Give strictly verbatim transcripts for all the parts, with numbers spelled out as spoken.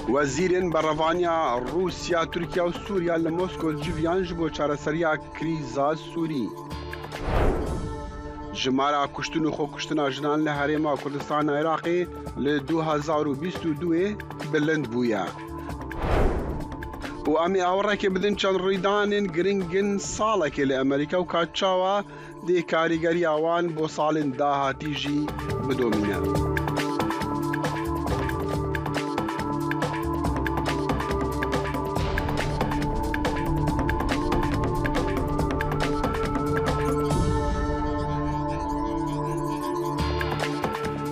Wezîrên berevaniya Rûsya, Tirkiye û Sûriye li Mosko civiyan ji bo çareseriya krîza Sûrî. Jimara kuştin û xwekuştina jinan li Herêma Kurdistana Iraqê li du hezar û bîst û duyê bilind bûye. Û em ê awirekê bidin çend rûydanên giring in salekê li Amerîka û ka çawa dê karîgeriya wan bo salên dahatî jî bidomîne.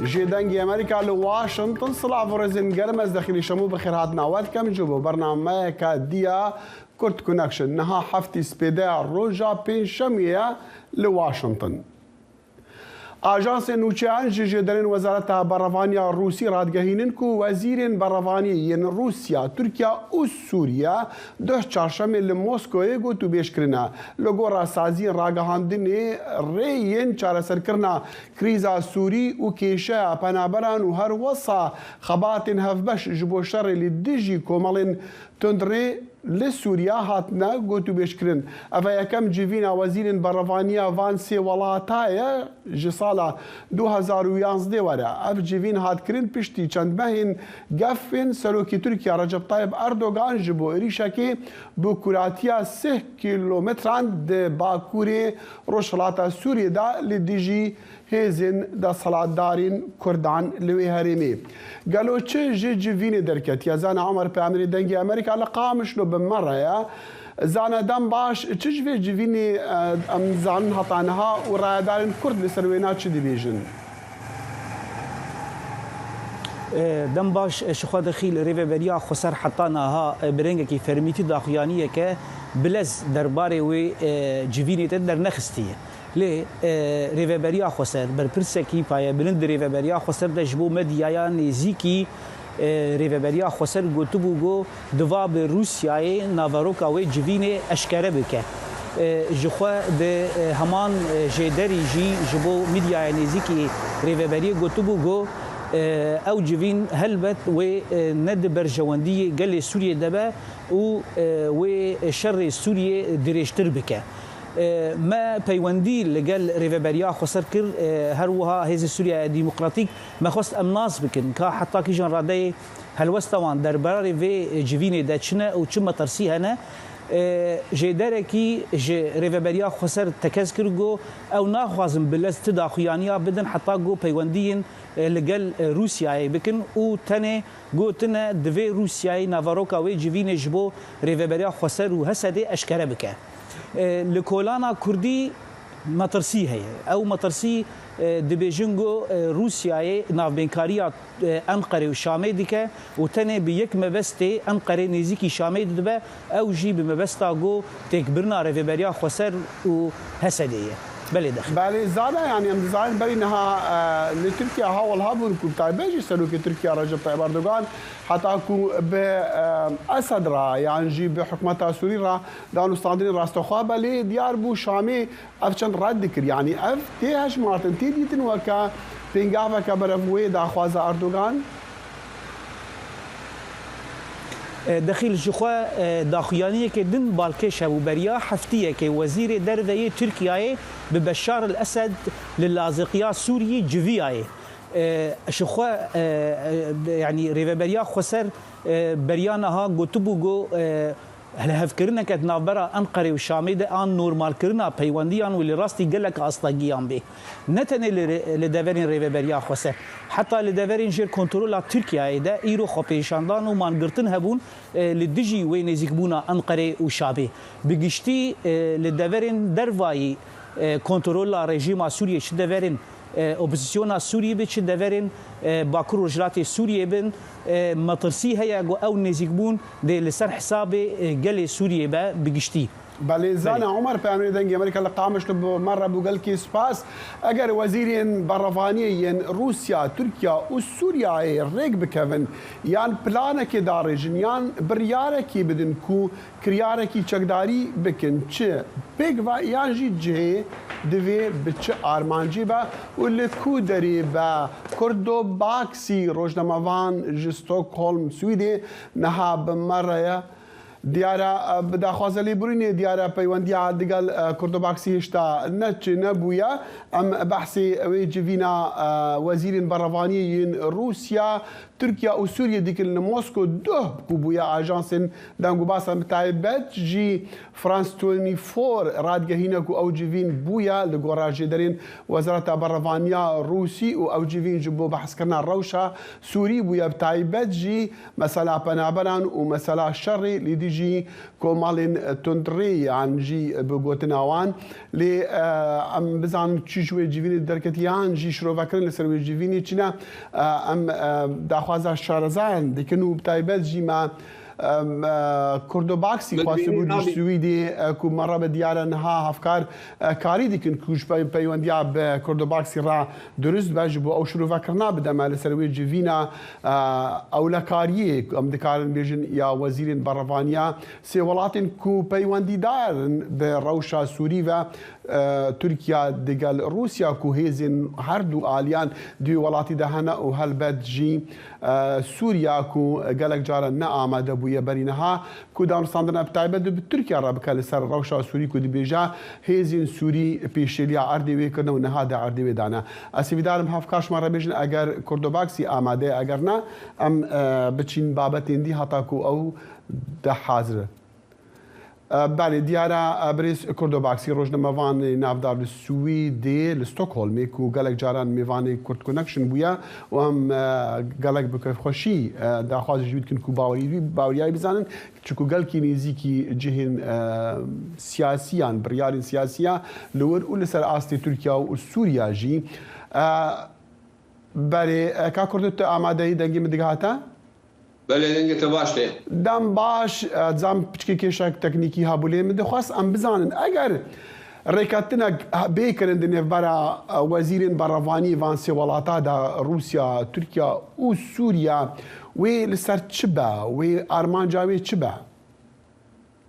Ji Dengê Amerîka li Washington, silav û rêzên germ, ez Dexîlî Şemû bi xêrhatina we dikim ji bo bernameyeke diya Kurd Connection. Niha heftî spêdeya roja pêncşemiyê ye li Washington. Ajansên nûçeyan ji jêderên Wezareta Berevaniya Rûsî radigehînin ku wezîrên berevanî yên Rûsya, Tirkiye û Sûriye duh çarşemê li Moskoyê gotûbêj kirine. Li gora saziyên ragihandinê, rêyên çareserkirina krîza Sûrî û kêşeya penaberan û her wesa xebatên hevbeş ji bo şerê li dijî komelên tundrê li Sûriya hatine gotûbêjkirin. Ev yekem civîna wezîrên berevaniya van sê welata ye ji sala du hezar û yanzdeh were. Ev civîn hat kirin piştî çend mehên gefên Serokê Tirkiye Recep Tayyip Erdogan ji bo êrîşekê bi kuratiya sih kîlometran di bakurê rojhilata Sûriyê de li dijî hêzên desthilatdarên Kurdan li wê herêmê. Gelo çi ji civînê derketiye? Zana Omer, peyamnêrê Dengê Amerîka li Qamişlo bi me re ye. Zana, dem baş, çi ji vê civînê, e, em dizanin heta niha û rayedarên Kurd li ser wêna çi dibêjin? E, dem baş, e, ji xwe dixî li Rêveberiya Xweser heta niha, e, bi rengekî fermîtî daxuyaniyeke bilez derbarê wê, e, civînê te dernexistiye. Lê, e, Rêveberiya Xweser, berpirsekî payebilind di Rêveberiya Xweser de ji bo medyaya nêzîkî, e, Rêveberiya Xweser gotibû ku diva bi Rûsyayê naveroka wê civînê eşkere bike. E, ji xwe di, e, heman, e, jêderî jî ji bo medyaya nêzîkî Rêveberiyê gotibû ku, e, ew civîn helbet wê, e, ne di berjewendiyê gelê Sûriyê de be û, e, wê şerê Sûriyê dirêjtir bike. E, me peywendî li gel Rêveberiya Xweser kir, e, her wiha Hêzên Sûriya Demokratîk me xwest em nas bikin ka heta kîjan radeyê helwesta wan derbarê vê civînê de çi ne û çi metirsî hene. E, jêderekî ji Rêveberiya Xweser tekez kir ku ew naxwazin bi lez ti daxuyaniya bidin heta ku peywendiyên, e, li gel, e, Rûsyayê bikin û tenê gotine divê Rûsyayê naveroka wê civînê ji bo Rêveberiya Xweser û Hesedê eşkere bike. E, li kolana Kurdî metirsî heye. Ew metirsî, e, dibêjin ku, e, Rûsyayê navbênkariya, e, Enqerê û Şamê dike û tenê bi yek mebestê Enqerê nêzîkî Şamê dibe, ew jî bi mebesta ku têkbirina Rêveberiya Xweser û Hesedê ye. Belê dixin. Belê Zana, yanî em dizanin berî niha, e, li Tirkiye hawil hebûn ku bi taybet jî Serokê Tirkiye Recep Tayyip Erdogan heta ku bi, e, Esed re yan jî bi hikûmeta Sûrî re danûstandinê rastexwe be, lê diyar bû Şamê ev çend red dikir. Yanî ev tê hejmartin, tê dîtin weke pêngaveke berev wê daxwaza Erdogan? E, Dexîl, ji xwe, e, daxuyaniyeke din balkêş hebû. Beriya heftiyekê Wezîrê Derve yê Tirkiyeyê bi Beşar el Esed li laziqiya Sûriyê civiyayê. E, ji xwe, e, e, yanî Rêveberiya Xweser, e, beriya niha gotibû ku, e, lihevkirineke di navbera Enqerê û Şamê de an normalkirina peywendiyan wê li rastî gelek astegiyan bê. Ne tenê li, li deverên Rêveberiya Xweser, heta li deverên jêr kontrola Tirkiyeyê de îro xwepêşandan û mangirtin hebûn, e, li dijî wê nêzîkbûna Enqerê û Şamê. Bi giştî, e, li deverên dervayî, e, kontrola rejîma Sûriyê, çi deverên, e, opozisyona Sûriyê be, çi deverên, e, Bakur Rojhilatê Sûriyê bin, e, metirsî heye ku ew nêzîkbûn dê li ser hesabê, e, gelê Sûriyê be bi giştî. Belê Zana Omer, peyamnêrê Dengê Amerîka li Qamişlo bi me re bû, gelkî spas. Eger wezîrên berevaniyê yên Rûsya, Tirkiye û Sûriyeyê rêk bikevin, yan planekê darêjin, yan biryarekî bidin ku kiryarekî çekdarî bikin, çi pêk ve yan jî cihê Divê bi çi armancî be û li ku derê be? Kurdo Baksî, rojnamevan ji Stockholm, Swîdê, niha bi me re ye. Diyar e, bi daxwaza lêbirînê diyar e peywendiya digel, e, Kurdo Baksî hêşta neçi nebûye. Em behsê wê civîna, e, wezîrên berevaniyê yên Rûsya, Tirkiye û Sûriye dikin li Mosko duh ku bûye ajansên deng û basan, bi taybet jî France twenty-four radigehîne ku ew civîn bûye li gora jêderên Wezareta Berevaniya Rûsî û ew civîn ji bo behskirina rewşa Sûrî bûye, bi taybet jî mesela penaberan û mesela şerê li dijî komalên tundrêyan jî bi gotina wan. Lê, e, em bizanin çi ji wê civînê derketiye yan jî şirovekirin li ser wê civînê çi ne. E, em, e, daxwaza şarezayan dikin û bi taybet jî me, em, e, Kurdo Baksî xwestibû ji Swîdê, e, ku me re bi diyar e niha hevkar, e, karî dikin ku ji pey-, peywendiya bi Kurdo Baksî re durist be, ji bo ew şirovekirina bide me li ser wê civîna, e, ewlekariyê, em dikarin bêjin, ya wezîrên berevaniya sê welatên ku peywendîdar in bi rewşa Sûrî ve, e, Tirkiye digel Rûsya, ku hêzên her du aliyan di wê welatî de hene û helbet jî, e, Sûriya ku gelek caran ne amade bûye berî niha, ku danûstandina bi taybet bi Tirkiye re bike li ser rewşa Sûrî, ku dibêje hêzên Sûrî pêşêliya erdê wê kirine û niha di erdê wê de ne. Ez hêvîdar im hevkar ji me re bêjin, eger Kurdo Baksî amade ye, eger ne, em, e, biçîn babetên dî heta ku ew de hazir e. E, belê, diyar e, e, birêz Kurdo Baksî, rojnamevanê navdar li Swîdê, li Stockholmê, ku gelek caran mêvanê Kurd Connection bûye û em, e, gelek bi kêfxweşî, e, daxwazê ji wî dikin ku bawerî wî, baweriya wî bizanin, çunku gelkî nêzîkî cihên, e, siyasî yan biryarên siyasî ya li wir û li ser astê Tirkiye û Sûriya jî. E, belê, e, ka Kurdo, tu amade yî, dengê min digihate? Belê, dengê te baş tê. Dem baş, e, dizam piçkê kêşek teknîkî hebû, lê min dixwest em bizanin, eger rêketinek bê kirin di nêvbera, e, wezîrên berevanî van sê welata de, Rûsya, Tirkiya û Sûriya, wê li ser çi be? Wê armanca wê çi be?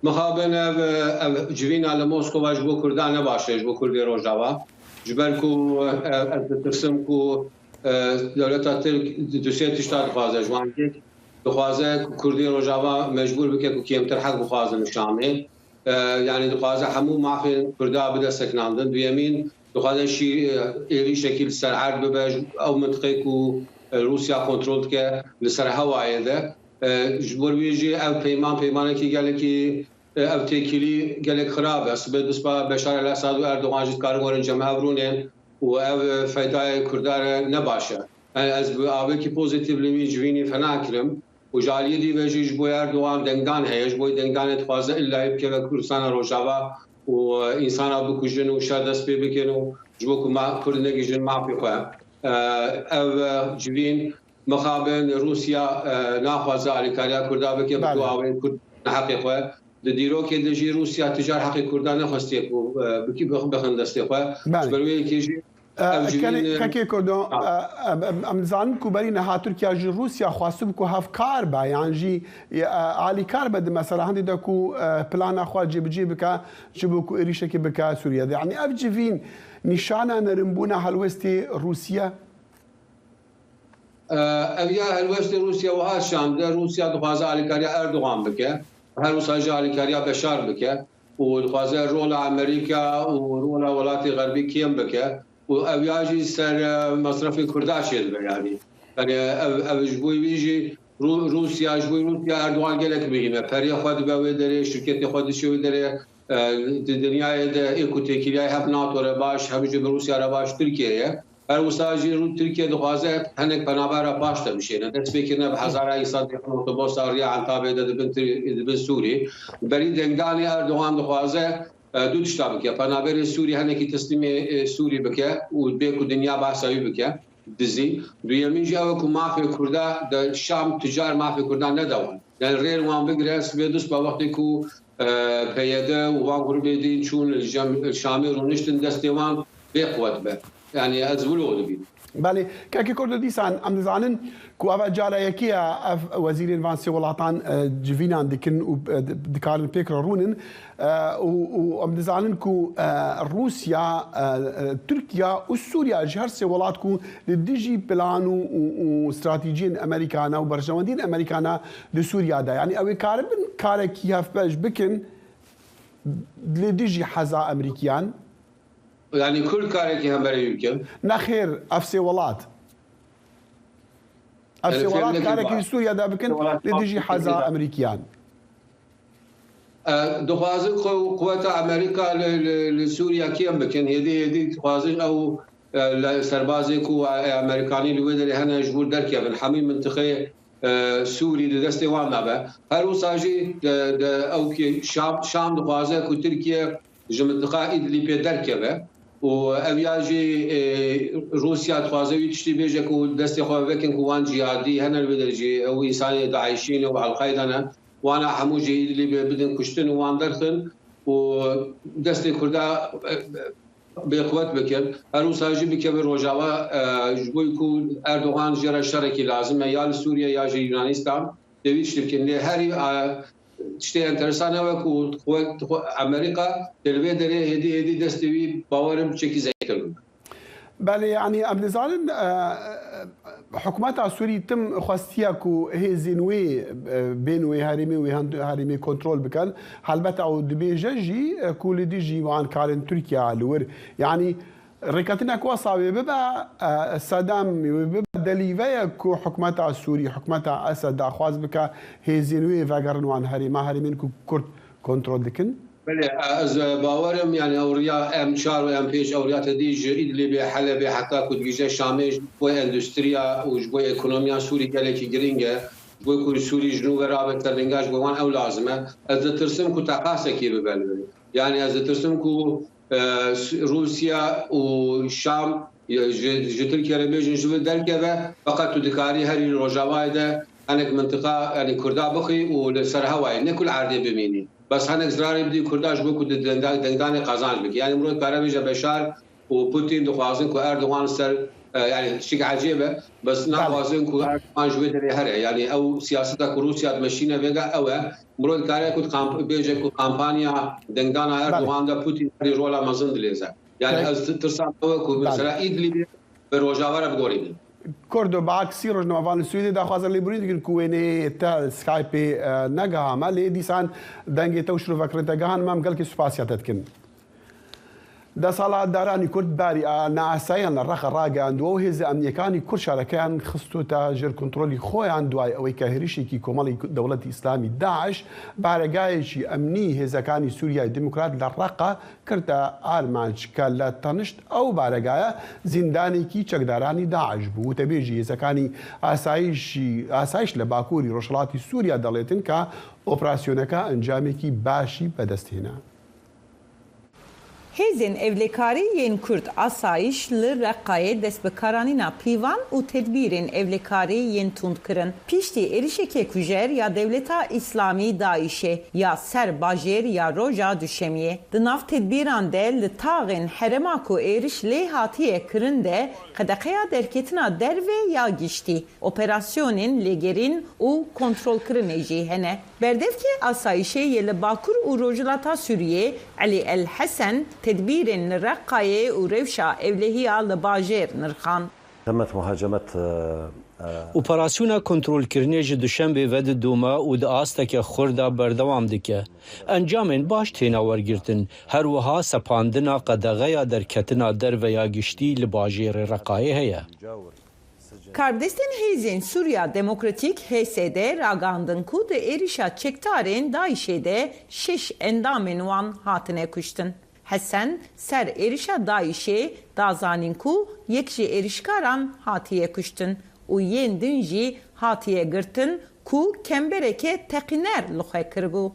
Mixabin ev, ev civîna li Moskova ji bo Kurdan ne baş e, ji bo Kurdê Rojava. Ji ber ku, e, ez ditirsim ku, e, dewleta Tirk du sê tişta dixwaze ji wan yek. Dixwaze ku Kurdê Rojava mecbûr bike ku kêmtir heq bixwazin li Şamê. E, yanî dixwaze hemû mafên Kurda bide sekinandin. Duyemîn, dixwaze şî, e, êrîşekî li ser erd bibe. Ew mintiqê ku, e, Rûsya kontrol dike li ser hewayê de. E, ji bo vê jî ev peyman, peymanekî gelekî, e, ev têkilî gelek xirab e. Sibê dispa Beşar el Esad û Erdogan jî dikarin werin cem hev rûnên û ev, e, feydayê Kurda re ne baş e. Yani ez bi avekî pozîtîf li wî civînî fena kirim û ji aliyê dî ve jî ji bo Erdogan dengdan heye, ji bo dengdanê dixwaze îlla yê bikeve Kurdistana Rojava û, e, însana bikujin û şer dest pê bikin û ji bo ku ma Kurd negihîjin mafê xwe. E, ev, e, civîn Mixabin Rûsya, e, naxwaze alîkariya Kurda bike, bi Belê. Dawên Kurd heqê xwe. Di dîrokê de jî Rûsya ti car heqê Kurda nexwestiye ku, e, bikî-, bix-, bixin destê xwe. Belê. Ji ber wê yekê jî E, ev civîn, kekê, e, kekê Kurdo, Ha. e, em, em, em dizanin ku berî niha Tirkiye ji Rûsya xwestibû ku hevkar be, yan jî, e, alîkar be di mesela hindê de ku, e, plana xwe cêbicê bike, ji bo ku êrîşekê bike Sûriye de. Yanî ev civîn nîşana nerimbûna helwestê Rûsiye? Ev ya helwestê Rûsya wiha şande, Rûsya dixwaze alîkariya Erdogan bike, her wisa jî alîkariya Beşar bike û dixwaze rola Amerîka û rola welatê Xerbî kêm bike û ev ya jî ser, e, mesrefê Kurda çêdibe yanî. Yanî ev, ev ji bo wî jî Rû-, Rûsya, ji bo Rûsya Erdogan gelek muhîm e. Periyê xwe dibe wê derê, şirketê xwe diçe wê derê, e, di dinyayê de ê ku têkiliyayê hem NATO re baş, hem jî bi Rûsya re baş Tirkiye ye. Her wisa jî Rû-, Tirkiye dixwaze hinek penaber re paş de bişêne. Dest pê kirine bi hezara însan têxin otobosa riya Entabê de dibin Tir-, dibin Sûrî. Berî dengdanê Erdogan dixwaze, e, du tişta bike. Penaberê Sûrî hinekî teslîmê, e, Sûrî bike û bê ku dinya behsa wî bike. Dizî. Duyemîn jî ew e ku mafê Kurda di Şam ti car mafê Kurdan nede wan. Yani rêr wan bigire, sibê dust be wextê ku, e, P Y D û van grûbê din çûn li cem-, Şamê rûniştin destê wan bê quwet be. Yani ez wilo dibînim. Belê, kekê Kurdo, dîsan em dizanin ku eva cara yekê ye ev wezîrên van sê welatan, e, civînan dikin û, e, di-, dikarin pêk re rûnin. E, û, û em dizanin ku, e, Rûsya, e, e, Tirkiye û Sûriya ji her sê welat ku li dijî plan û, û, û stratejiyên Amerîka ne û berjewendiyên Amerîka ne di Sûriya de. Yanî ew ê karibin karekî hevbeş bikin li dijî heza Amerîkiyan? Yanî Kurd karekî hemberî wî bikin? Nexêr, ev sê welat. Ev sê welat karekî li Sûriye de bikin, li dijî heza Amerîkiyan. E, dixwazin ku quweta Amerîka li, li, li Sûriye kêm bikin. Hêdî, hêdî dixwazin ew, e, li serbazê ku, e, Amerîkanî li wê derê hene ji wir derkevin. Hemî mintiqê, e, Sûrî di destê wan de be. Her wisa jî de, de ew ki Şam, Şam dixwaze ku Tirkiye ji mintiqa Îdlîbê derkeve û ev ya jî, e, Rûsya dixwaze wî tiştî bêje ku destê xwe vekin ku wan cihadî hene li wê derê jî ew însanê DAIŞî ne û Elqeyda ne, wana hemû jî Îdlîbê bidin kuştin û wan derxin û destê Kurda, e, bêqwet bikin. Her wisa jî bikeve Rojava, e, ji bo ku Erdogan jê re şerekî lazim e, ya li Sûriye ya jî Yunanîstan. Dê wî tiştî bikin. Lê herî, e, tiştê enteresan ew e ku xwe, xwe Amerîka di li vê derê hêdî hêdî destê wî bawerim çekî zêdetir bibe. Belê, yanî em dizanin, e, hikûmeta Sûrî tim xwestiye ku hêzên wê, e, bên wê herêmê, wê hend-, herêmê kontrol bikin. Helbet ew dibêje jî, e, ku li dijî wan karên Tirkiye li wir. Yanî rêkeftinek wesa wê bibe, e, sedem wê bibe delîveyek ku hikûmeta Sûrî, hikûmeta Esed daxwaz bike hêzên wê vegerin wan herêma, herêmên ku Kurd kontrol dikin? Belê, ez bawer im, yanî ew riya M çar û M pênc, ew riya te dî ji Îdlibê, Helebê heta ku digihîje Şamê ji bo endûstriya û ji bo ekonomiya Sûrî gelekî girîng e. Ji bo ku Sûrî ji nû ve rabe ser linga, ji bo wan ew lazim e. Ez ditirsim ku teqasekê bibe li vir. Yanî ez ditirsim ku, e, Rûsya û Şam, e, ji, ji Tirkiye re bêjin ji vir derkeve, feqet tu dikarî herî Rojavayê de hinek mintiqa, yanî Kurda bixî û li ser hewayê, ne ku li erdê bimînî. Bes hinek zirarê bidî Kurda ji bo ku di dengda-, dengdanê qazanc bike. Yanî mirov dikare bêje Beşar û Putin dixwazin ku Erdogan li ser, e, yanî tiştek ecêb e, bes naxwazin ku Erdogan ji wê derê here. Yanî ew siyaseta ku Rûsya dimeşîne vêga ew e. Mirov dikare ku kamp-, bêje ku kampanya dengdana Erdogan de Putin herî rola mezin dilêze. Yanî ez tirsa me ew e ku mesela Îdlibê bi Rojava re bigorînin. Kurdo, bi aksî rojnamevan li Swêdê daxwaza lêborîn dikin ku wêneyê te Skypeê, e, negiha me, lê dîsan dengê te û şirovekirin te gihan me, em gelkî spasiya te dikin. Desthilatdaranî Kurd barî a neasayiyan li Reqa ragihandiwe û hêzê emniyekanî Kurd şarekeyan xistote jêr kontrolî xwe yan duayê ewê ke hêrişekî komelî Dewletî Îslamî, DAIŞ, baregayekî emnî hêzekanî Sûriyeyê Demokrat li Reqa kirte armanc ke li tenişt ew baregaya zîndanekî çekdaranî DAIŞ bû. Witebêjî hêzekanî asayişî, asayiş li bakurî rojhilatî Sûriya delêtin ke operasyoneke encamekî başî bi dest hêne. Hêzên ewlekarî yên Kurd asayîş li Reqayê dest bi karanîna pîvan û tedbîrên ewlekarî yên tund kirin. Piştî êrişeke kujer ya Dewleta Îslamî DAIŞê ya ser bajêr ya roja Duşemiyê, di nav tedbîran de li taxên herêma ku êriş lê hatiye kirin de qedeqeya derketina derve ya giştî, operasyonên lêgerîn û kontrolkirinê jî hene. Berdevkê asayişê yê li Bakur û Rojhilata Sûriyê Elî El Hesen tedbîrên li Reqayê û rewşa ewlehiya li bajêr nirxan. تمت مهاجمة، آه، آه، Operasyona kontrolkirinê ji Duşembê ve didome û di asteke xurt de berdewam dike. Encamên baş têne wergirtin. Her wiha sepandina qedexeya derketina derve ya giştî li bajêrê Reqayê heye. Karbidestên Hêzên Sûriya Demokratîk, H S D, ragihandin ku di êrişa çekdarên DAIŞê de şeş endamên wan hatine kuştin. Hesen ser êrişa DAIŞê da zanîn ku yek ji êrişkaran hatiye kuştin û yên din jî hatiye girtin ku kembereke teqîner li xwe kiribû.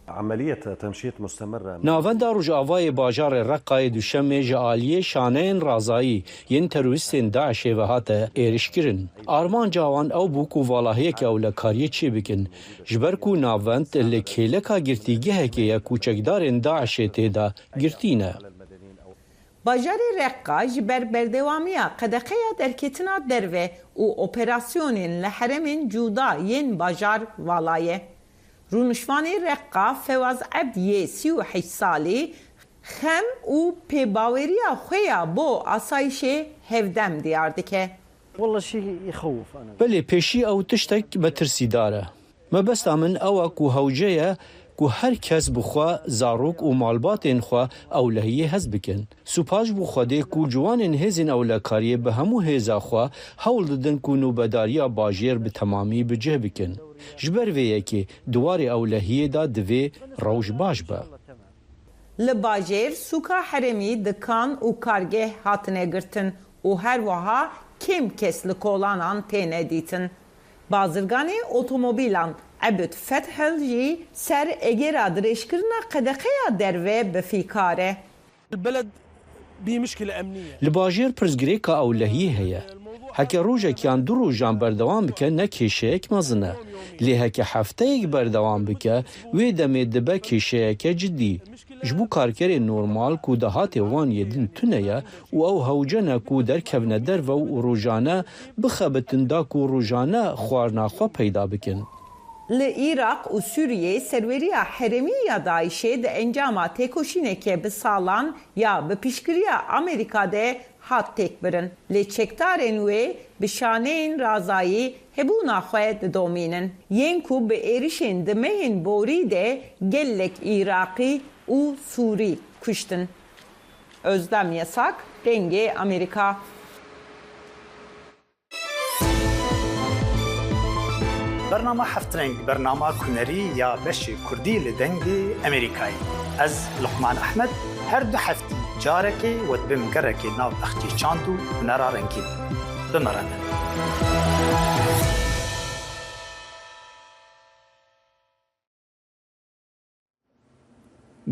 عملية تمشيط مستمرة. Navenda Rojavayê bajarê Reqayê Duşemê ji aliyê şaneyên razayî yên terorîstên DAIŞê ve hate êrişkirin. Armanca wan ew bû ku valahiyeke ewlekariyê çêbikin, ji ber ku navend li kêleka girtîgehekê ye ku çekdarên DAIŞê tê de girtî ne. Bajarê Reqqa ji ber berdewamiya qedexeya derketina derve û operasyonên li herêmên cuda yên bajar vala ye. Rûniştvanê Reqqa Fewaz Ebd yê sî û heşt salî xem û pêbaweriya xwe ya bo asayişê hevdem diyar dike. والله شيء يخوف. أنا Belê, pêşî ew tiştek metirsîdar e. Mebesta min ew e ku hewce ye ku her kes bi xwe, zarok û malbatên xwe ewlehiyê hez bikin. Supas ji bo Xwedê ku ciwanên hêzên ewlekariyê bi hemû hêza xwe hewl didin ku nobedariya bajêr bi temamî bi cih bikin. Ji ber vê yekê di warê ewlehiyê de divê rewş baş be. Li bajêr sûka herêmî dikan û kargeh hatine girtin û her wiha kêm kes li kolanan têne dîtin. Bazirganê otomobîlan Ebid Fethel jî ser egera dirêjkirina qedexeya derve bi fîkar e. البلد بمشكلة أمنية. Li bajêr pirsgirêka ewlehiyê heye. Heke rojek yan du rojan berdewam bike, ne kêşeyek mezin e. Lê heke hefteyek berdewam bike, wê demê dibe kêşeyeke cidî. Ji bo karkerên normal ku dahatê wan yê din tune ye û ew hewce ne ku derkevine derve û rojane bixebitin da ku rojane xwarina xwe peyda bikin. Li Iraq û Sûriyê serweriya herêmî ya DAIŞê di encama têkoşîneke bi salan ya bi piştgiriya Amerîka de hat têkbirin. Lê çekdarên wê bi şaneyên razayî hebûna xwe didomînin. Yên ku bi êrişên di mehên borî de gelek Iraqî û Sûrî kuştin. Özlem Yasak, Dengê Amerîka. Bernama Heft Reng, bernama kunerî ya beşê kurdî li Dengê Amerîkayê. Ez Luqman Ehmed, her du heftî carekê we dibim gerekê nav bexçê çand û hunera rengîn. Bi me re bin.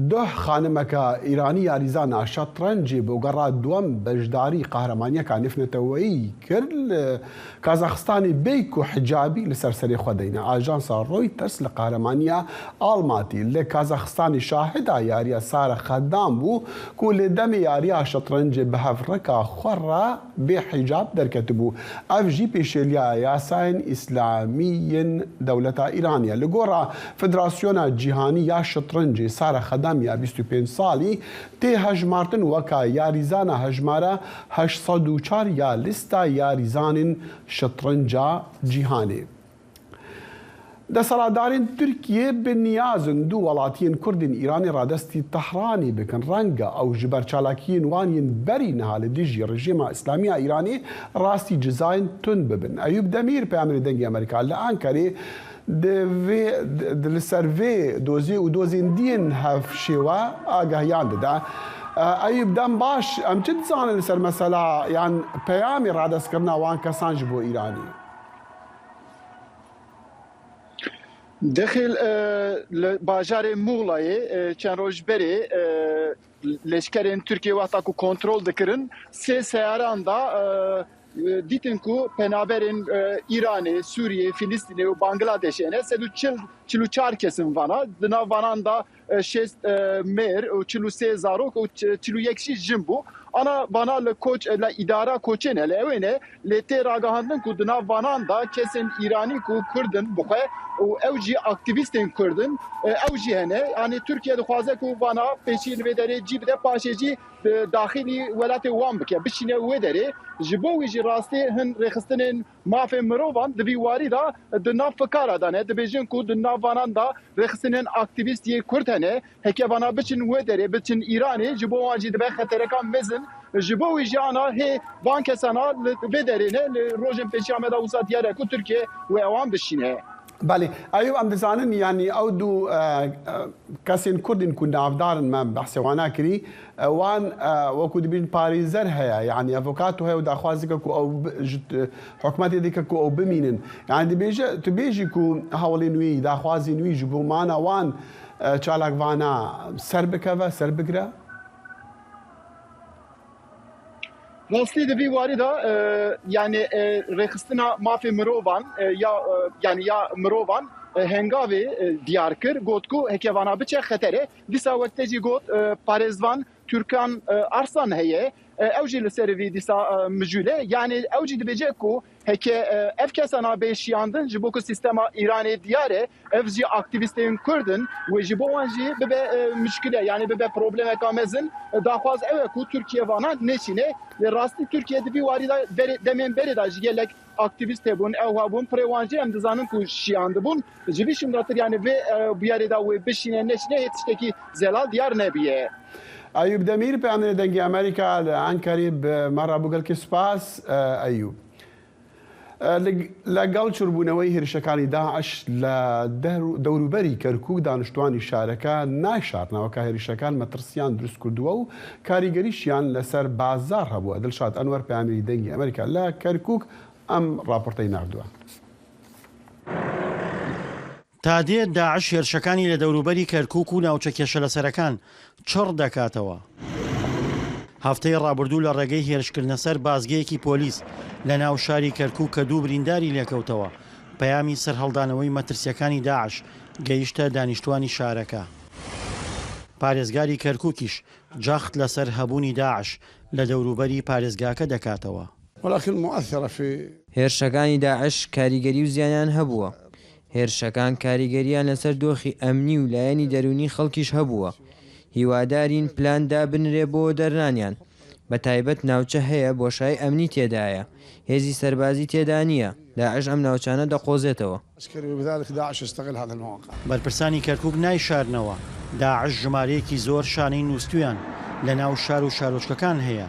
Duh xanimeke îranî yarîzana şetrencê bo gera duwem beşdarî qehremaniyeka nêvneteweyî kir. Li Kazaxistanê bêyî ku hicabî li ser serê xwe deyne. Ajansa Reuters li qehremaniya Almatî li Kazaxistanê şahida yariya Sare Xedam bû ku li demê yariya şetrencê bi hevrika xwe re bê hicab derketibû. Ev jî pêşêliya yasayên îslamî yên dewleta Îranê ye. Li gora Federasyona Cîhanî ya Şitrencê, Sare Xedam ya bîst û pênc salî tê hejmartin weka yarîzana hejmara heşt sed û çar ya lîsta yarîzanên şitrenca cîhanê. Desthilatdarên Tirkiyê bi niyaz in du welatiyên Kurd ên Îranê radestî Tehranê bikin. Renge ew ji ber çalakiyên wan yên berî niha li dijî rejîma îslamî ya Îranê rastî cizayên tund bibin. Eyûp Demîr, peyamêrê Dengê Amerîka li Ankarê, di vê, di, di, li ser vê dozê û dozên diyên hevşêwe agahiyan dide. E, Eyûp, dem baş, em çi dizanin li ser mesela yan peyamê radestkirina wan kesan ji bo Îranê? Dixil, e, li bajarê Muğlayê, e, çend roj berê, e, leşkerên Tirkiyê wexta ku kontrol dikirin, sê seyaran da, e, e, dîtin ku penaberên, e, Îranê, Sûriyê, Filistînê û Bangladêşê ne, sed û çil, çil û çar kesin vana. Di nav vanan da e, şêst, e, mêr û çil û sê zarok û ç-, çil û yek jî jin bû. Ana vana li koç, e, li îdara koçê ne, li ewê ne, lê tê ragihandin ku di nav vanan da kesên Îranî ku Kurd in bi xwe û ew jî aktîvîstên Kurd in, e, ew jî hene. Yanî Tirkiye dixwaze ku vana pêşî li vê derê cî bide, paşê jî di daxilî welatê wan bike, bişîne wê derê. Ji bo wî jî rastî hin rêxistinên mafê mirovan di vî warî de di nav fikara de ne. Dibêjin ku di nav vanan de rêxistinên aktîvîst yê Kurd hene. Heke vana biçin wê derê, biçin Îranê, ji bo wan jî dibe xetereka mezin. Ji bo wî jî ana hê van kesana li vê derê ne, li rojên pêşiya me de wisa diyar e ku Tirkiye wê ewan bişîne. Belê, Eyûb, em dizanin, yanî ew du, e, e, kesên Kurd in ku navdar in, me behsê wan kirî, e, wan, e, wekû dibîn parêzer heye, yanî avokato heye û daxwaz dike ku ew bi-, ji t-, hikûmetê dike ku ew bimînin. Yanî dibêje, tu bêjî ku hewlên wî, daxwazên wî ji bo mana wan, e, çalakvana ser bikeve, ser bigire? Rastî di vî warî de, e, yanî, e, rêxistina mafê mirovan, e, ya, e, yanî ya mirovan, e, hengavê, e, diyar kir, got ku heke vana biçe xeter e. Dîsa wek te jî got, e, parêzvan Türkan, e, Arslan heye. E, ew jî li ser vî dîsa, e, mijûl e. Yanî ew jî dibêje ku heke, e, ev kesana bê şiyandin, ji bo ku sîstema Îranê diyar e, ev jî aktîvîstên Kurd in, wê ji bo wan jî bibe, e, muşkile, yanî bibe problemeka mezin. E, daxwaz ew e ku Tirkiye vana neşîne. Lê rastî Tirkiye di vî warî de berê, demên berê de jî gelek aktîvîst hebûn, ew hebûn, pirê wan jî em dizanin ku şiyandibûn. Ji vî şindatir, yanî vê, e, bûyerê de wê bişîne neşîne, hê tiştekî zelal diyar nebûye. Eyûb Demîr, peyamnêrê Dengê Amerîka li Enqerê bi me re bû. Gelkî spas, e, Eyûb. E, li, legel çûrbûnewey hêrişekani DAIŞ li der-, dewrûberî Kerkûk, daniştwanî şareke nayşarne, weke hêrişekan metirsiyan dirust kirduwe û karîgerîşiyan li ser bazar hebûwe. Dilşad Enwer, peyamnêrî Dengê Amerîka li Kerkûk، ئەم ڕاپۆرتەی ناردووە. تا دێت داعش هێرشەکانی لە دەوروبەری کەرکووک و ناوچە کێشە لەسەرەکان چڕ دەکاتەوە. هەفتەی ڕابردوو لە ڕێگەی هێرشکردنە سەر بازگەیەکی پۆلیس لە ناو شاری کەرکووک کە دوو برینداری لێکەوتەوە، پەیامی سەرهەڵدانەوەی مەترسیەکانی داعش گەیشتە دانیشتوانی شارەکە. پارێزگاری کەرکووکیش جەخت لەسەر هەبوونی داعش لە دەوروبەری پارێزگاکە دەکاتەوە. ولكن مؤثرة في هێرشەکانی داعش کاریگەری و زیانیان هەبووە. هێرشەکان کاریگەریان لەسەر دۆخی ئەمنی و لایەنی دەروونی خەڵکیش هەبووە. هیوادارین پلان دابنرێ بۆ دەرنانیان. بە تایبەت ناوچە هەیە بۆشای ئەمنی تێدایە. هێزی سەربازی تێدا نییە. داعش ئەم ناوچانە دەقۆزێتەوە. عسكري، وبذلك داعش يستغل هذا الموقع. بەرپرسانی کەرکووک نایشارنەوە داعش ژمارەیەکی زۆر شانەی نووستویان لە ناو شار و شارۆچکەکان هەیە،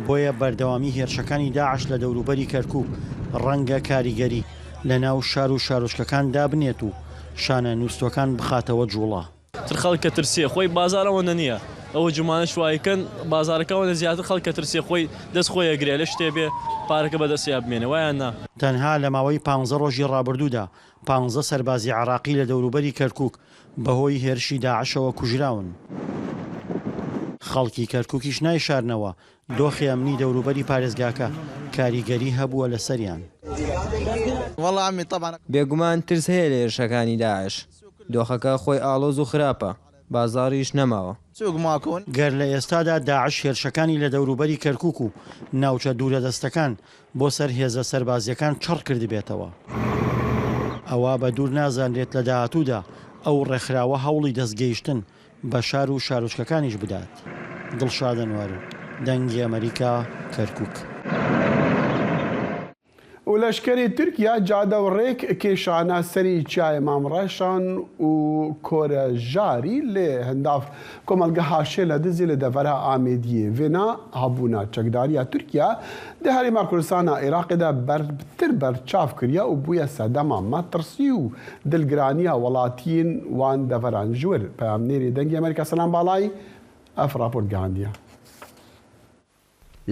بۆیە بەردەوامی هێرشەکانی داعش لە دەوروبەری کەرکووک ڕەنگە کاریگەری لە ناو شار و شارۆچکەکان دابنێت و شانە نووستوەکان بخاتەوە جوڵە. تر خەڵک کە ترسیە خۆی بازار ئەوەندە نییە. ئەوە جومانە شوایکەن بازارەکە ئەوەندە زیاتر خەڵک کە ترسیە خۆی دەست خۆی ئەگرێ لە شتێ بێ پارەکە بەدەستیا بمێنێ، وایە نا؟ تەنها لە ماوەی پانزە ڕۆژی ڕابردوودا، پانزە سەربازی عێراقی لە دەوروبەری کەرکووک بەهۆی هێرشی داعشەوە کوژراون. خەڵکی کەرکووکیش نایشارنەوە دۆخی ئەمنی دەوروبەری پارێزگاکە کاریگەری هەبووە لەسەریان. والله عمي، طبعا. بێگومان ترس هەیە لە هێرشەکانی داعش. دۆخەکە خۆی ئاڵۆز و خراپە. بازاڕیش نەماوە. سوق ماكون. گەر لە ئێستادا داعش هێرشەکانی لە دەوروبەری کەرکووک و ناوچە دوورە دەستەکان بۆ سەر هێزە سەربازیەکان چڕ کردبێتەوە، ئەوە بە دوور نازانرێت لە داهاتوودا ئەو ڕێکخراوە هەوڵی دەستگەیشتن بە شار و شارۆچکەکانیش بدات. دڵشاد ئەنوەر، دەنگی ئەمریکا، کەرکووک. û leşkerê Tirkiya cade û rêk kêşana serî Çiyayê Mam Reşan û Korejarî li hindav komelgeha Şêla Dizê li devera Amêdiyê. Vêna hebûna çekdariya Tirkiya di Herêma Kurdistana Iraqê de bertir berçav kiriye û bûye sedema metirsî û dilgiraniya welatiyên wan deveran. Ji wir peyamnêrê Dengê Amerîka Selam Balayî ev raport gihandiye.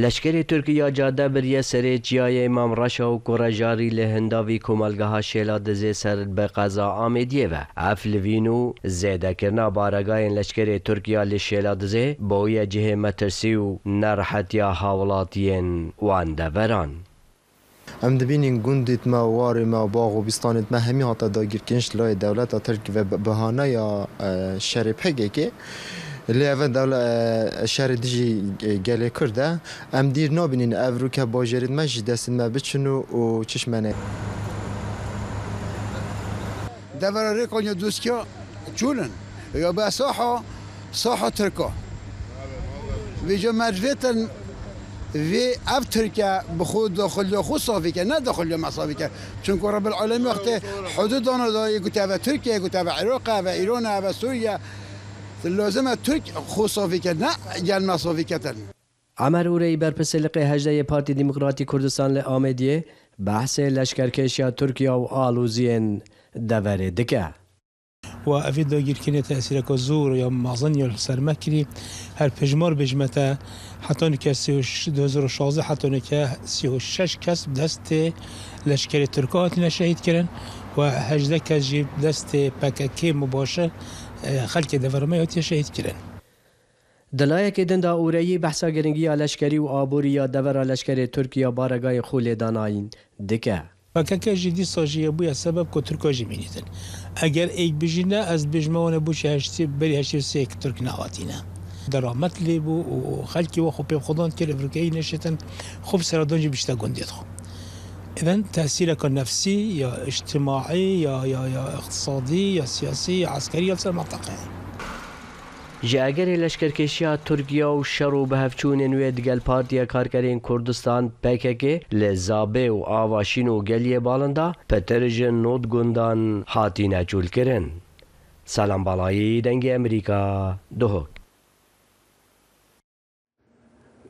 Leşkerê Tirk ya cade biriye serê Çiyayê Mam Reşa û Kurejarî li hindavî komelgeha Şêla Dizê ser bi qeza Amêdiyê ve. Ev livîn û zêdekirina baregayên leşkerê Tirk ya li Şêla Dizê bûye cihê metirsî û nerehetiya hawlatiyên wan deveran. Em dibînin gundêt me, warê me, bax û bîstanêt me hemî hate dagirkirin ji layê dewleta Tirk ve bi, bihaneya, e, şerê P K K. Lê ev dewle-, e, şerê dijî, e, gelê Kurd e. Em dîr nabînin ev rûke bajêrêt me ji destên me biçin û, û çişmene. Devera rê Konya Dûskiya çûnin. Ya be saha, saha Tirka. Vêca mercvêtin vê ev Tirke bi xwe daxiliya xwe safî ke, ne daxiliya me safî ke. Çunku Rebbil Alemî wextê hudûd dana dayê, gote eve Tirkiye, gote eve Iraq e, eve Îran e, eve Sûriye. Lazim e Tirk xwe safî ke, ne gel me safî ketin. Emer Ureyî, berpirsê liqê hejdeh yê Partî Demokratî Kurdistan li Amêdiyê, behsê leşkerkêşiya Tirkiye û aloziyên deverê dike. Û evî dagirkirinê tesîreke zor ya mezin ya li ser me kirî. Her pejmar bêjime te, heta nûke sî û şeş, du hezar û şazdeh heta nûke sî û şeş kes destê leşkerê Tirka hatine şehîd kirin û hejdeh kes jî destê P K K mubaşir, e, xelkê devera me hatiye şehîd kirin. Di layekê din de Ureyî behsa giringiya leşkerî û aborî ya devera leşkerê Tirk ya baregayê xwe lê danayîn dike. P K K jî dîsa jî bûye sebeb ku Tirka jî mînîtin. Eger êk bijîne, ez dibêjime wan ê bû jî heştê, berî heştê û sê Tirk nehatîne. Deramet lê bû û xelkî we xwe pê xwedan kir, evrikeyî neşêtin, xwe bi seradan jî bişte gundê xwe. Îden tesîreke nefsî ya îctimaî ya, ya, ya îqtisadî ya siyasî ya eskerî ya li ser menteqeyê. Ji egerê leşkerkêşiya Tirkiye û şer û bihevçûnên wê digel Partiya Karkerên Kurdistan, P K K, li Zabê û Avaşîn û Geliyê Balin de, pitir ji nod gundan hatîne çûlkirin. Selam Balayî, Dengê Emerîka, Duhok.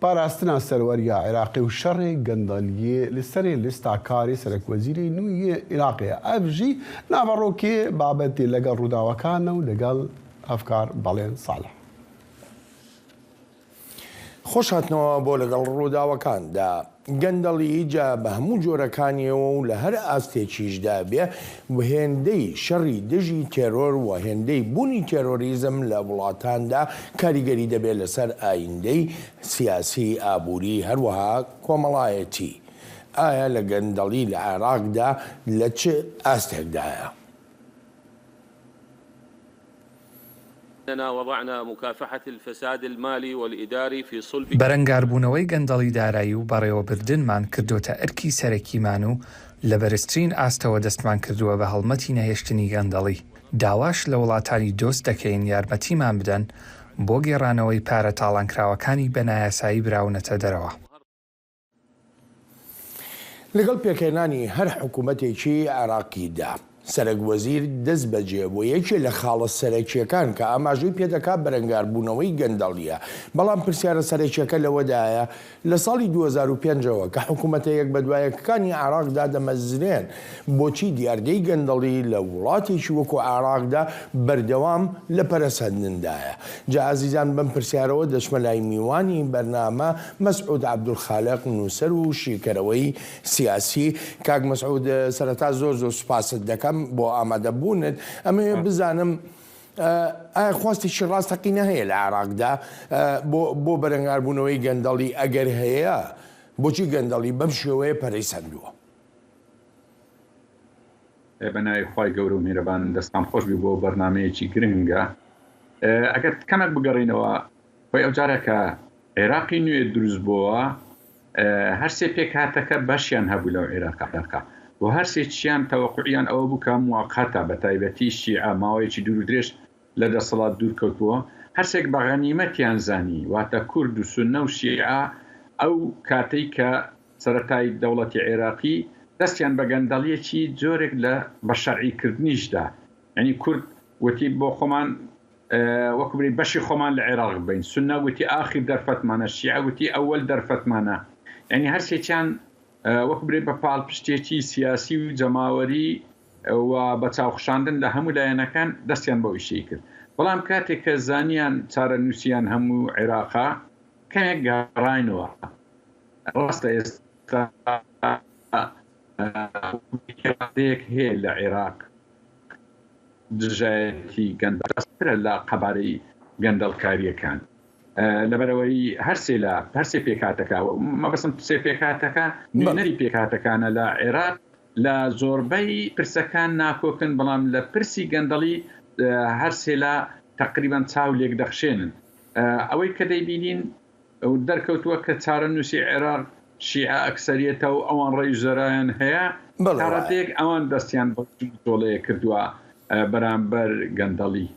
Parastina serweriya Iraqê û şerê gendeliyê li serê lista karê serekwezîrê nû yê Iraqê ye. Ev jî naverokê babetê legel Rûdawekan e û legel hevkar Balên Salih. Xoş hatnewa bo legel Rûdawekan de. Gendelî ca bi hemû corekaniyê û li her astêkî jî de bê, bi hêndey şerî dijî teror û hêndey bûnî terorîzm li welatan de karîgerî debe li ser ayîndey siyasî, aborî, her wiha komelayetî. Aya li gendelî li Iraq de li çi astek de ye? إننا وضعنا مكافحة الفساد المالي والإداري في صلب Berengarbûnewey gendelî darayî û berewebirdinman kirdote erkî serekîman û li bereztirîn astewe destman kirdowe bi helmetî nehêştinî gendelî. Dawaş li welatani dost dekeyin yarmetîman biden bo gêranewey pare talankirawekani bi nayasayî birawinete derewa. Li gel pêkênanî her hikûmetêkî Iraqî de, serekwezîr dest bicê bo yekê li xalis serekiyêkan ke amajeyî pê dike berengarbûnewey gendelî ye. Belam pirsyara serekiyeke li we de ye, li salî du hezar û pênc ewe ke hikûmete yek bi dua yekekanî Iraq dade mezirên, boçî diyardeyî gendelî li welatêkî wekû Iraq de berdewam li peresendin de ye? Ca ezîzan, bim pirsyara we deşme lay mîwanî bername Mesûd Ebdulxaliq, nûser û şîkereweyî siyasî. Kak Mesûd, sereta zor zor spas dikim bo amadebûnit. Em ê bizanim, e, aya xwestekî rasteqîne heye li Iraq de, e, bo, bo berengarbûnewey gendelî eger heye, boçî gendelî bem şêweyê pereysendiwe? E, be navê Xway Gewr û Mîhreban, destan xweş bî bo bernameyekî giring e. E, eger kemek bigerîneve, xwey ew careke Iraqî nû yê dirust bûwa, e, her sê pêkhateke beşiyan hebû lew Iraqa. Û her sê çiyan teweqûiyan ew bû ke muwaqet e, bi taybetî Şîe maweyekî dûr û dirêj li desthilat dûr ketibû. Her sêk bi xenîmetiyan zanî, wate Kurd û Sunne û Şîe, ew kateyî ke seretayî dewletî Iraqî destiyan bi gendeliyekî corek li bi şer'îkirdinî jî da. Yanî Kurd wetî bo xweman, e, wekû birê beşî xweman li Iraq bibin. Sunne wetî axîr derfet mane, Şîe wetî ewel derfet mane. Yanî her sê çiyan, e, wekû birê bi palpiştiyekî siyasî û cemawerî, e, û bi çavxişandin li hemû layenekan destiyan bo îşê kir. Belam katê ke zaniyan çarenûsiyan hemû Iraqa, kemek geraynewe. Rast e, êsta, e, îradeyek heye li Iraq dijayetî gendelî, pir e li qebarê gendelkariyekan. E, li ber eweyî her sê la, her sê pêkhateka, mebestin sê pêkhateka, nûnerî pêkhatekan e li Iraq, li zorbey pirsekan nakokin, belam li pirsî gendelî, e, her sê la teqrîben çaw lêk dixşênin. E, ewey ke deybînîn, û derkewtûye ke çarenûsî Iraq Şîe ekseriyet e û ewan rey û zerayan heye, belê, taretêk ewan destiyan bi toleyê kirdiwe, e, beramber gendelî.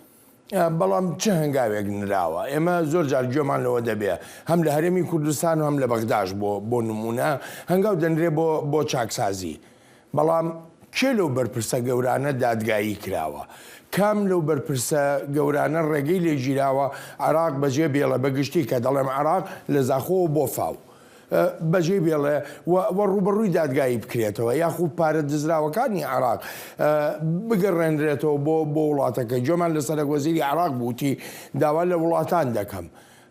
E, belam çi hengavek nirawe? Ême zor car guhman li we de bê. Hem li Herêmî Kurdistan û hem li Bexda jî bo, bo nimûne. Hengav denirê bo, bo çaksazî. Belam kê lew berpirse gewrane dadgayî kirawe? Kam lew berpirse gewrane regey lê gîrawe Iraq bejê bêle, bi giştî ke delem Iraq li Zaxo û Bofa û, e, bejê bêle we, we rûberûyî dadgayî bikirêtewe, yaxû pare dizrawekanî Iraq, e, bigerênrêtewe bo, bo welateke. Coman li serekwezîrî Iraq bûtî dawa li welatan dekem.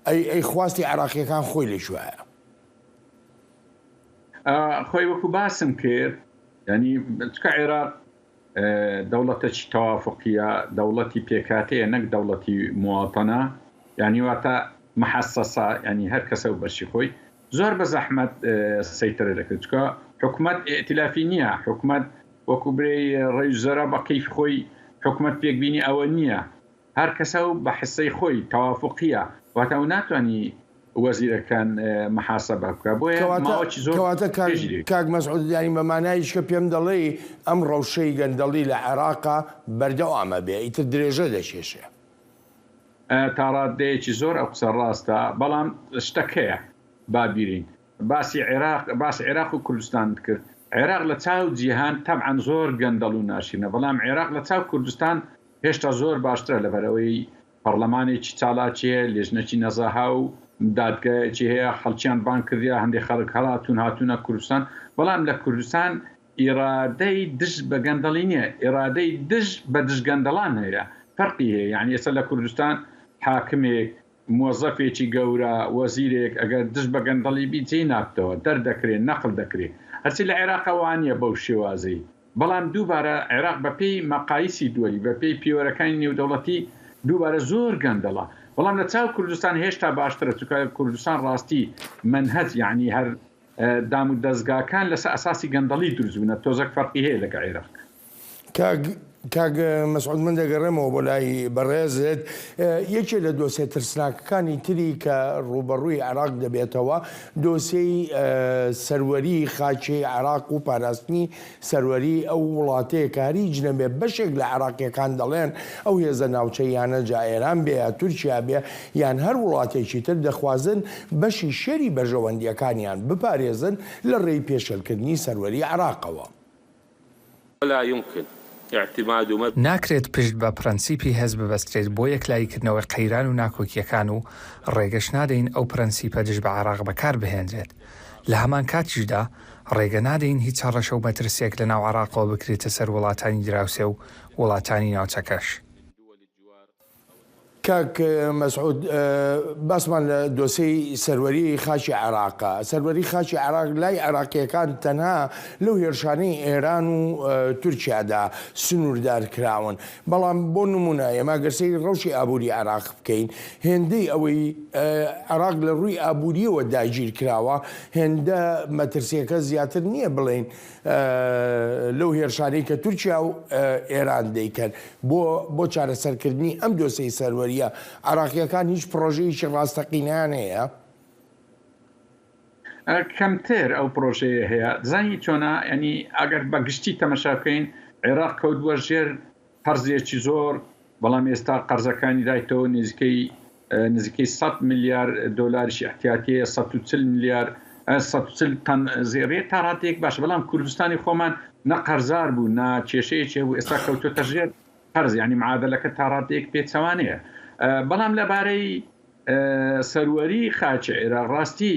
Ey, ey xwastî Iraqîyekan xwê lê şûye. A, xwey wekû basim kir, yanî, çika Iraq, e, dewletekî tewafuqî ye, dewletî pêkhatê ye, nek dewletî muwatene, yanî, wate muhessesa, yanî, her kese û beşî xwey. Zor bi zehmet, e, seytere dike. Çika hikûmet îtilafî niye, hikûmet wekû birê rey û zera bi keyf xwey, hikûmet pêkbînî ewe niye. Her kese û bi hissey xwey, tewafuqî ye. واتە ئەو ناتوانی وەزیرەکان محاسەبە بکە. بۆیە ماوەکی زۆر کەواتە کاک مەسعود، یانی بە مانایشکە پێم دەڵێی ئەم ڕەوشەی گەندەڵی لە عێراقا بەردەوامە بێ، ئیتر درێژە دەکێشێ. تا ڕادەیەکی زۆر ئەو قسە ڕاستە، بەڵام شتەک هەیە با بیرین. باسی عێراق، باس عێراق و کوردستان کرد. عێراق لە چاو جیهان تەبعەن زۆر گەندەڵ و ناشرینە، بەڵام عێراق لە چاو کوردستان هێشتا زۆر باشترە، لەبەرەوەی پەرلەمانێکی چالاکیە، لێژنەکی نەزەها و دادگایەکی هەیە، خەڵکیان بان کردیا، هەندێک خەڵک هەڵاتون هاتوونە کوردستان، بەڵام لە کوردستان ئیرادەی دژ بە گەندەڵی نییە، ئیرادەی دژ بە دژگەندەڵان هەیە. فەرقی هەیە، یعنی ئێستا لە کوردستان حاکمێک، موەزەفێکی گەورە، وەزیرێک ئەگەر دژ بە گەندەڵی بی، جێی نابتەوە، دەردەکرێ، نەقل دەکرێ. هەرچی لە عێراقە وانە بەو شێوازەی، بەڵام دووبارە عێراق بە پێی مەقایسی دووەلی، بە پێی پیوەرەکانی نێودەوڵەتی دووبارە زۆر گەندەڵە. بەڵام لە چاو کوردستان هێشتا باشترە، چونکە کوردستان ڕاستی منهەج، یعنی هەر دام و دەستگاکان لەسەر ئەساسی گەندەڵی دروست بوونە، تۆزەک فەرقی هەیە لەگە عێراق. کاک مەسعود، من دەگەڕێمەوە بۆ لای بەڕێزت. یەکێ لە دۆسێ ترسناکەکانی تری کە ڕوبەڕووی عێراق دەبێتەوە، دۆسێی سەروەری خاچی عێراق و پاراستنی سەروەری ئەو وڵاتەیە کە هەر هیچ نەبێ. بەشێک لە عێراقیەکان دەڵێن ئەو هێزە ناوچەیانە، جا ئێران بێ یا تورکیا بێ یان هەر وڵاتێکی تر، دەخوازن بەشی شێری بەرژەوەندیەکانیان بپارێزن لە ڕێی پێشێلکردنی سەروەری عێراقەوە. ولا يمكن اعتماد مبدأ ناکرێت پشت بە پرەنسیپی هێز ببەسترێت بۆ یەکلاییکردنەوەی قەیران و ناکۆکیەکان و ڕێگەش نادەین ئەو پرەنسیپە دژ بە عێراق بەکار بهێنرێت. لە هەمان کاتیشدا ڕێگە نادەین هیچ هەڕەشە و مەترسیەک لە ناو عێراقەوە بکرێتە سەر وڵاتانی دراوسێ و وڵاتانی ناوچەکەش. کاک مەسعود، باسمان لە دۆسەی سەروەری خاچی عێراقە. سەروەری خاچی عێراق لای عێراقیەکان تەنها لەو هێرشانەی ئێران و تورکیادا سنووردار کراون. بەڵام بۆ نمونە ئێمە گەر سەیری ڕەوشی ئابووری عێراق بکەین، هێندەی ئەوەی عێراق لە ڕووی ئابووریەوە داگیر کراوە، هێندە مەترسیەکە زیاتر نییە بڵێن لەو هێرشانەی کە تورکیا و ئێران دەیکەن. بۆ بۆ چارەسەرکردنی ئەم دۆسەی سەروەریە، عێراقیەکان هیچ پرۆژەیەکی ڕاستەقینەیان هەیە؟ کەمتر ئەو پرۆژەیە هەیە. زانی چۆنە؟ ینی ئەگەر بە گشتی تەمەشا بکەین، عێراق کەوتووە ژێر قەرزێکی زۆر، بەڵام ئێستا قەرزەکانی دایتەوە نزیکەی نزیکەی سەد ملیار دۆلاریش احتیاتیە، سەد و چل ملیار، سەد و چل تەن زێڕێ تا ڕاتێک باش. بەڵام کوردستانی خۆمان نە قەرزار بوو، نە کێشەیەکی بوو، ئێستا کەوتۆتە ژێر قەرز، یعنی معادلەکە تا ڕاتێک پێچەوانەیە. بەڵام لەبارەی سەروەری خاچی عێراق، ڕاستی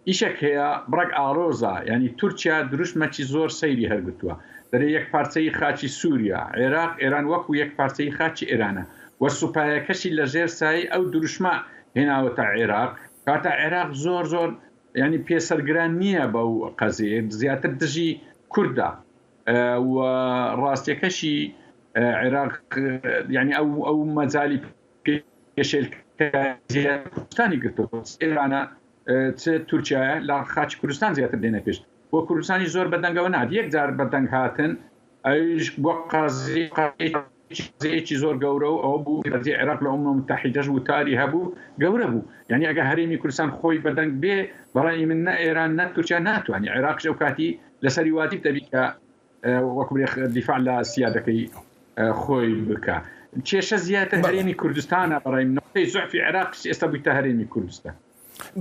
ئیشەک هەیە بڕەک ئاڵۆزە، یعنی تورکیا دروشمەکی زۆر سەیری هەرگرتووە. دەرێ یەک پارچەی خاچی سووریا، عێراق، ئێران وەکو یەک پارچەی خاچی ئێرانە و سوپایەکەشی لە ژێر سای ئەو دروشمە هێناوەتە عێراق. کاتە عێراق زۆر زۆر، یعنی پێسەرگران نییە بەو قەزێ، زیاتر دژی کوردە. و ڕاستیەکەشی عێراق، یعنی ئەو ئەو مەجای پێشێلکە زیاتر کوردستانی گرتووە. ئێرانە چ تورکیایە لە خاچ کوردستان زیاتر دێنە پێش. بۆ کوردستانی زۆر بەدەنگەوە نات، یەک جار بەدەنگ هاتن، ئەویش بۆ قەزی قەزەیەکی زۆر گەورە و ئەوە بوو بەزی عێراق لە ئەمە متحیدەش وتاری هەبوو، گەورە بوو. یعنی ئەگە هەرێمی کوردستان خۆی بەدەنگ بێ، بەڕای من نە ئێران نە تورکیا ناتوانانی عێراق ئەو کاتی لەسەری واجب دەبی کە وەکو دیفاع لە سیادەکەی خۆی بکە. کێشە زیاتر هەرێمی کوردستانە، بەڕای من نقطەی زعفی عێراق ئێستا بوویتە هەرێمی کوردستان.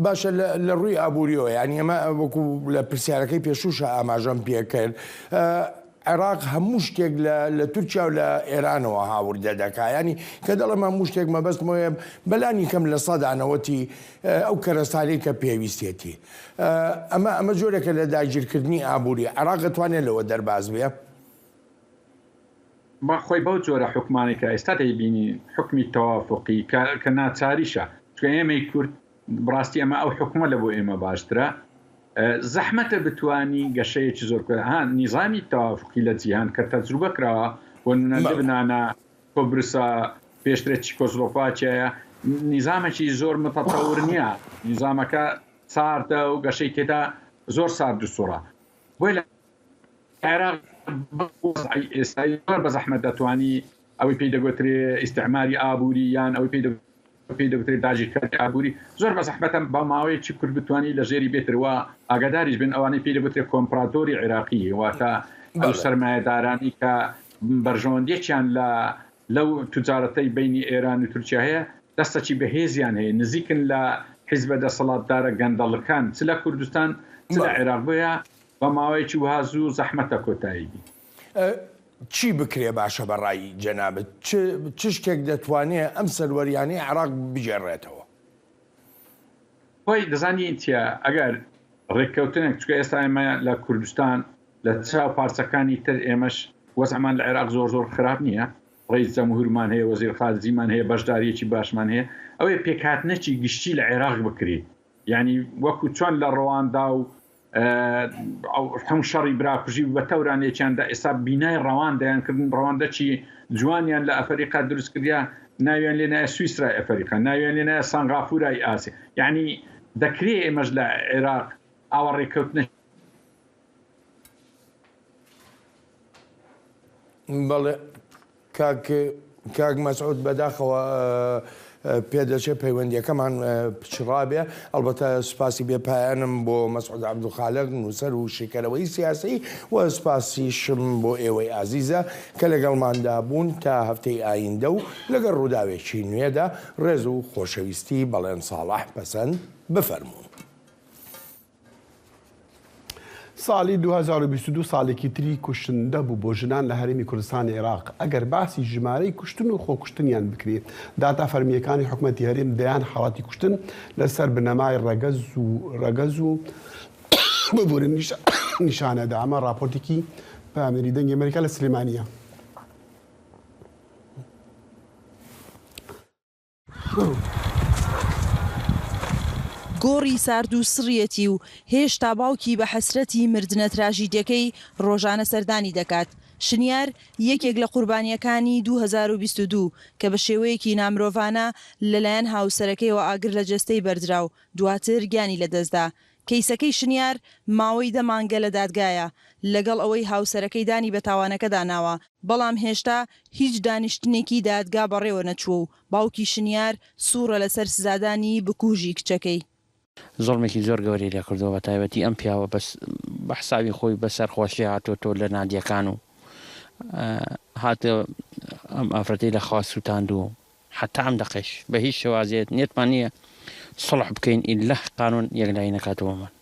باشە، لە ڕووی ئابووریەوە، یعنی ئەمە وەکو لە پرسیارەکەی پێشووشە ئاماژەم پێکرد، عێراق هەموو شتێک لە تورکیا و لە ئێرانەوە هاوردە دەکا. ینی کە دەڵێم هەموو شتێک، مەبەستمەوەیە بەلانی کەم لە سەدانەوەتی ئەو کەرەستانی کە پێویستێتی. ئەمە ئەمە جۆرێکە لە داگیرکردنی ئابووری. عێراق دەتوانێت لەوە دەرباز بێ؟ بە خۆی بەو جۆرە حکومانێک کە ئێستا دەیبینی، حکمی تەوافقی کە ناچاریشە، چکە ئێمەی کورد بڕاستی ئەمە ئەو حکومە لە بۆ ئێمە باشترە. زەحمەتە بتانی گەشەیەکی زۆر بکە. ها، نیزامی تەوافقی لە جیهان کە تەجروبە کراوە، بۆ نمونە لبنانە، قوبرسە، پێشترە چیکۆسلۆڤاکیایە، نیزامێکی زۆر متەتەور نییە. نیزامەکە ساردە و گەشەی تێدا زۆر سارد و سوڕە. بۆی لە عێراق ئێستای زۆر بە زەحمەت دەتوانی ئەوەی پێی دەگوترێ ئیستعماری ئابووری، یان ئەوەی پێی دەگوترێ پێی دەگوترێت داگیرکاری ئابووری، زۆر بە زەحمەتە بە ماوەیەکی کورت بتوانی لە ژێری بێتر. و ئاگاداریش بن، ئەوانەی پێی دەگوترێت کۆمپراتۆری عێراقی، واتە ئەو بەڵێ. سەرمایەدارانی کە بەرژەوەندیەکیان لە، لەو تجارەتەی بینی ئێران و تورکیا هەیە، دەستەکی بەهێزیان هەیە، نزیکن لە حیزبە دەسەڵاتدارە گەندەڵەکان، چ لە کوردستان، چ لە بەڵێ. عێراق. بۆیە بە ماوەیەکی وها زوو زەحمەتە کۆتایی بی. ئە، چی بکرێ باشە بە ڕای جەنابت؟ چ، چ شتێک دەتوانێ ئەم سەروەریانەی عێراق بگێڕێتەوە؟ خۆی دەزانی چیە؟ ئەگەر ڕێککەوتنێک، چونکە ئێستا ئێمە لە کوردستان، لە چاو پارچەکانی تر، ئێمەش وەزعمان لە عێراق زۆر زۆر خراپ نییە. ڕئیس جەمهورمان هەیە، وەزیر خارجیمان هەیە، بەشداریەکی باشمان هەیە. ئەوەیە پێکهاتنێکی گشتی لە عێراق بکرێت. یعنی، وەکو چۆن لە ڕەواندا و، ئە، ئەو هەموو شەڕی براکوژی بە تەورانێکیاندا، ئێستا بینای ڕەواندەیان کردن، ڕەواندەکی جوانیان لە ئەفریقا دروست کردیا، ناویان لێ نایە سویسرای ئەفریقا، ناویان لێ نایە سەنغافورای ئاسیا. یعنی، دەکرێ ئێمەش لە عێراق ئاوە ڕێککەوتنە. بەڵێ، کاک، کاک مەسعود، بەداخەوە، ئە، ئە، پێدەچێت پەیوەندیەکەمان، ئە، پچڕابێ. ئەلبەتە سپاسی بێ پایانم بۆ مەسعود عەبدولخالق، نووسەر و شیکەرەوەی سیاسی، و سپاسیشم بۆ ئێوەی ئازیزە کە لەگەڵماندا بوون تا هەفتەی ئایندە و لەگەڵ ڕووداوێکی نوێدا. ڕێز و خۆشەویستی، بەڵێن ساڵح پەسەند. بفەرموون. ساڵی دوو هەزار و بیست و دوو ساڵێکی تری کوشندە بوو بۆ ژنان لە هەرێمی کوردستانی عێراق. ئەگەر باسی ژمارەی کوشتن و خۆکوشتنیان بکرێت، داتا فەرمیەکانی حکومەتی هەرێم دەیان حاڵەتی کوشتن لەسەر بنەمای ڕەگەز و، ڕەگەز و ببورن نیشا-، نیشانەدا. ئەمە راپۆرتێکی پامێری دەنگی ئەمریکا لە سلێمانیە. گۆڕی سارد و سڕیەتی و هێشتا باوکی بە حەسرەتی مردنە تراژیدیەکەی ڕۆژانە سەردانی دەکات. شنیار یەکێک لە قوربانیەکانی دوو هەزار و بیست و دوو کە بە شێوەیەکی نامرۆڤانە لەلایەن هاوسەرەکەیەوە ئاگر لە جەستەی بەردرا و دواتر گیانی لەدەستدا. کەیسەکەی شنیار ماوەی دە مانگە لە دادگایە، لەگەڵ ئەوەی هاوسەرەکەی دانی بە تاوانەکەدا ناوە، بەڵام هێشتا هیچ دانیشتنێکی دادگا بەڕێوە نەچووە و باوکی شنیار سوورە لەسەر سزادانی بکوژی کچەکەی. زوڵمێکی زۆر گەورەی لێ کردووە، بە تایبەتی ئەم پیاوە بەس بە حسابی خۆی بە سەرخۆشی هاتووەتەوە لە نادیەکان و، ئە، هاتە ئەم ئافرەتەی لە خوا سووتاند و حتا ئەم دەقەیش بە هیچ شێوازێک نیەتمان نییە سڵح بکەین، ئیلە قانون یەکلایی نەکاتەوەمان.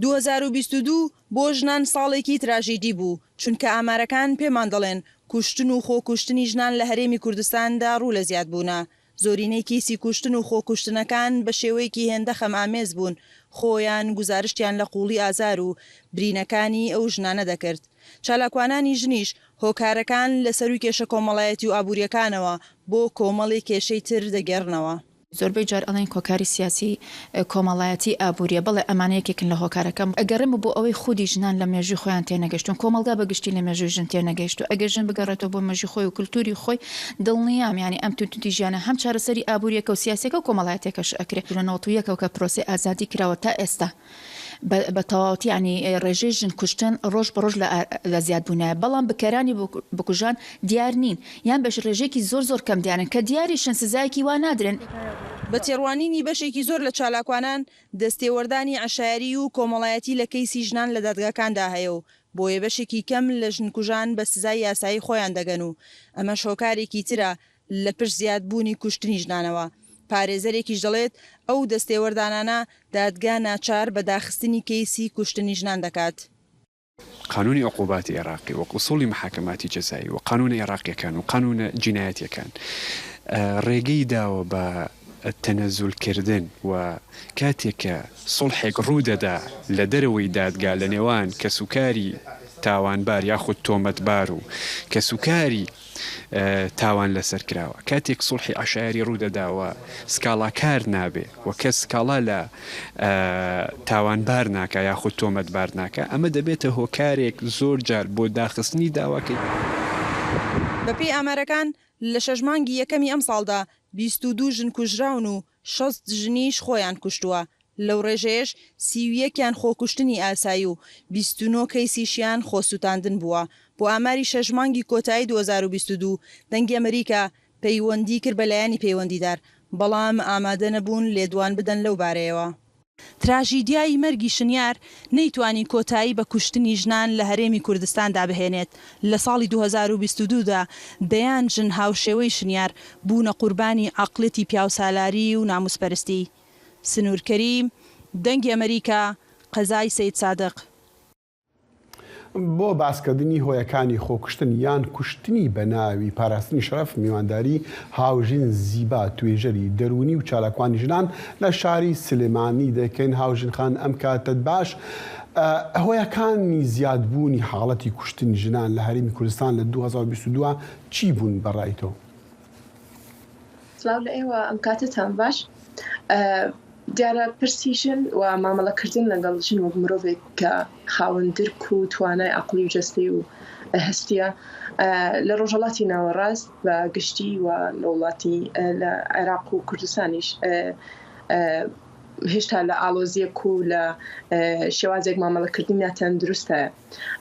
دوو هەزار و بیست و دوو بۆ ژنان ساڵێکی تراژیدی بوو، چونکە ئامارەکان پێمان دەڵێن کوشتن و خۆکوشتنی ژنان لە هەرێمی کوردستاندا ڕوو لە زیادبوونە. زۆرینەی کەیسی کوشتن و خۆکوشتنەکان بە شێوەیەکی هێندە خەمئامێز بوون، خۆیان گوزارشتیان لە قووڵی ئازار و برینەکانی ئەو ژنانە دەکرد. چالاکوانانی ژنیش هۆکارەکان لە سەرووی کێشە کۆمەڵایەتی و ئابوورییەکانەوە بۆ کۆمەڵی کێشەی تر دەگێڕنەوە. زۆربەی جار ئەڵێن کۆکاری سیاسی، کۆمەڵایەتی، ئابوورییە. بەڵێ، ئەمانە یەکێکن لە هۆکارەکان. ئەگەڕێمە بۆ ئەوەی خودی ژنان لە مێژووی خۆیان تێنەگەشتوون، کۆمەڵگا بە گشتی لە مێژووی ژن تێنەگەشتووە. ئەگەر ژن بگەڕێتەوە بۆ مێژووی خۆی و کولتووری خۆی، دڵنیام، یانی ئەم توندوتیژیانە هەم چارەسەری ئابوورییەکە و سیاسییەکە و کۆمەڵایەتییەکەش ئەکرێ. لە نەوەد و یەکەوە کە پرۆسەی ئازادی کراوە تا ئێستا بە تەواوەتی، یانی ڕێژەی ژن کوشتن ڕۆژ بە ڕۆژ لە زیادبوونایە، بەڵام بکەرانی بکوژان دیار نین، یان بە ڕێژەیەکی زۆر زۆر کەم دیارن، کە دیاریشن سزایەکی وا نادرێن. بە تێڕوانینی بەشێکی زۆر لە چالاکوانان، دەستێوەردانی عەشایەری و کۆمەڵایەتی لە کەیسی ژنان لە دادگاکاندا هەیە و بۆیە بەشێکی کەم لە ژنکوژان بە سزای یاسایی خۆیان دەگەن و ئەمەش هۆکارێکی ترە لە پشت زیادبوونی کوشتنی ژنانەوە. پارێزەرێکیش دەڵێت ئەو دەستێوەردانانە دادگا ناچار بە داخستنی کەیسی کوشتنی ژنان دەکات. قانونی عقوباتی عێراقی وەک ئوسوڵی محاکماتی جەزایی و قانونە عێراقیەکان و قانونە جینایەتیەکان ڕێگەی داوە بە تەنەزولکردن و کاتێک کە سوڵحێک ڕوو دەدا لە دەرەوەی دادگا لە نێوان کەسوکاری تاوانبار یاخود تۆمەتبار و کەسوکاری تاوان لەسەر کراوە. کاتێک سوڵحی عەشایەری ڕوو دەدا و سکاڵاکار نابێ و کەس سکاڵا لە تاوانبار ناکا یاخود تۆمەتبار ناکا، ئەمە دەبێتە هۆکارێک زۆر جار بۆ داخستنی داواکەی. بەپێی ئامارەکان، لە شەش مانگی یەکەمی ئەم ساڵدا بیست و دوو ژن کوژراون و شەست ژنیش خۆیان کوشتووە. لەو ڕێژەیەش سی و یەکیان خۆکوشتنی ئاسایی و بیست و نۆ کەیسیشیان خۆسووتاندن بووە. بۆ ئاماری شەش مانگی کۆتایی دوو هەزار و بیست و دوو، دەنگی ئەمریکا پەیوەندی کرد بە لایەنی پەیوەندیدار، بەڵام ئامادە نەبوون لێدوان بدەن لەو بارەیەوە. تراژیدیای مەرگی شنیار نەیتوانی کۆتایی بە کوشتنی ژنان لە هەرێمی کوردستاندا بهێنێت. لە ساڵی دوو هەزار و بیست و دوو دا دەیان ژن هاوشێوەی شنیار بوونە قوربانی عەقڵیەتی پیاوسالاری و ناموسپەرستی. سنوور کەریم، دەنگی ئەمریکا، قەزای سەید سادق. بۆ باسکردنی هۆیەکانی خۆکوشتن یان کوشتنی بە ناوی پاراستنی شەرەف، میوانداری هاوژین زیبا، توێژەری دەروونی و چالاکوانی ژنان لە شاری سلێمانی دەکەین. هاوژین خان، ئەم کاتەت باش. ئە، هۆیەکانی زیادبوونی حاڵەتی کوشتنی ژنان لە هەرێمی کوردستان لە دوو هەزار و بیست و دوو چی بوون بەڕای تۆ؟ سڵاو لە ئێوە، ئەم کاتتان باش. ئە، دیارە پرسی ژن و مامەڵەکردن لەگەڵ ژن وەک مرۆڤێک کە خاوەن درک و توانای عەقڵی و جەستەی و هەستیە، ئە، لە ڕۆژهەڵاتی ناوەڕاست بە گشتی و لە وڵاتی، ئە، لە عێراق و کوردستانیش، ئە، ئە، هێشتا لە ئاڵۆزیەک و لە، ئە، شێوازێک مامەڵەکردنی ناتەندروست هەیە.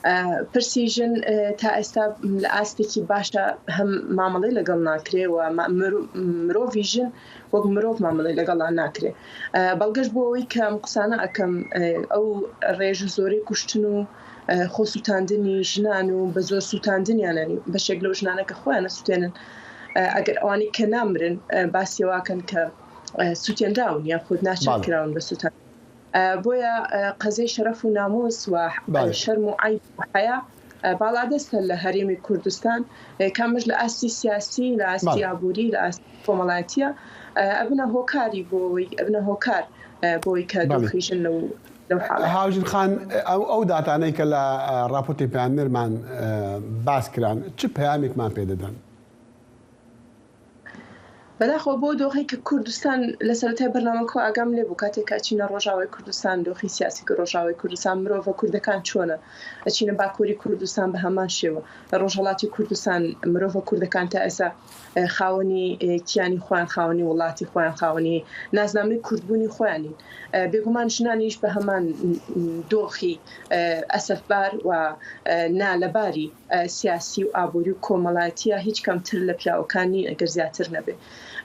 ئە، پرسی ژن، ئە، تا ئێستا لە ئاستێکی باشە هەم مامەڵەی لەگەڵ ناکرێ و ما-، مرو-، مرۆڤی ژن وەک مرۆڤ مامەڵەی لەگەڵا ناکرێ. ئە، بەڵگەش بۆ ئەوەی کە ئەم قسانە ئەکەم، ئە، ئەو ڕێژ و زۆرەی کوشتن و، ئە، خۆ سووتاندنی ژنان و بە زۆر سووتاندنیانەنی بەشێک لەو ژنانە کە خۆیان ئەسووتێنن، ئە، ئەگەر ئەوانەی کە نامرن، ئە، باسی ئەوەکەن کە، ئە، سووتێنراون یان خۆت ناچار کراون بە سووتان. ئە، بۆیە، ئە، قەزەی شەرەف و ناموس و، ئە، شەرم و عەیب و حەیا، ئە، باڵادەستە لە هەرێمی کوردستان، ئە، کامەش لە ئاستی سیاسی، لە ئاستی ئابووری، لە ئاستی کۆمەڵاتیە، ئە، ئەبنە هۆکاری بۆی، ئەبنە هۆکار، ئە، بۆی کە دۆخی ژن لەو، لەو حاڵە. هاوژین خان، ئەو، ئەو داتانەی کە لە، ئە، راپۆرتی پەیامنێرمان، ئە، باس کران، چ پەیامێکمان پێ دەدەن؟ بەداخەوە بۆ دۆخێک کە کوردستان لە سەرەتای بەرنامەکەوە ئاگام لێ بوو، کاتێک کە ئەچینە ڕۆژاوای کوردستان، دۆخی سیاسی کە ڕۆژاوای کوردستان، مرۆڤە کوردەکان چۆنە، ئەچینە باکووری کوردستان بە هەمان شێوە، لە ڕۆژهەڵاتی کوردستان مرۆڤە کوردەکان تا ئێستا، ئە، خاوەنی، ئە، کیانی خۆیان، خاوەنی وڵاتی خۆیان، خاوەنی نازنامەی کوردبوونی خۆیانین. ئە، بێگومان ژنانیش بە هەمان دۆخی، ئە، ئەسەفبار و، ئە، نالەباری ئە، سیاسی و ئابووری و کۆمەڵاتیە هیچ کەمتر لە پیاوەکان نین، ئەگەر زیاتر نەبێ.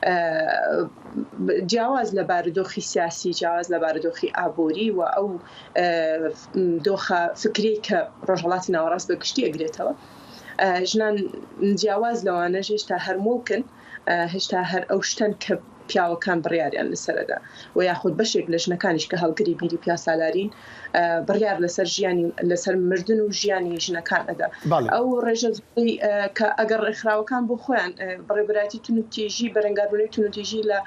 ئە، جیاواز لە بارودۆخی سیاسی، جیاواز لە بارودۆخی ئابووری و ئەو، ئە، دۆخە فکری کە ڕۆژهەڵاتی ناوەڕاست بە گشتی ئەگرێتەوە. ئە، ژنان جیاواز لەوانەش هێشتا هەر موڵکن، ئە، هێشتا هەر ئەو شتەن کە پیاوەکان بڕیاریان لەسەرەدا و یاخود بەشێک لە ژنەکانیش کە هەڵگری بیری پیاسالارین، ئە، بڕیار لەسەر ژیانی، لەسەر مردن و ژیانی ژنەکان ئەدا. ئەو ڕێژە زۆرەی، ئە، کە ئەگەر ڕێکخراوەکان بۆ خۆیان، ئە، بەڕێوەبەرایەتی تونوتیژی، بەرەنگاربوونەوەی تونوتیژی لە،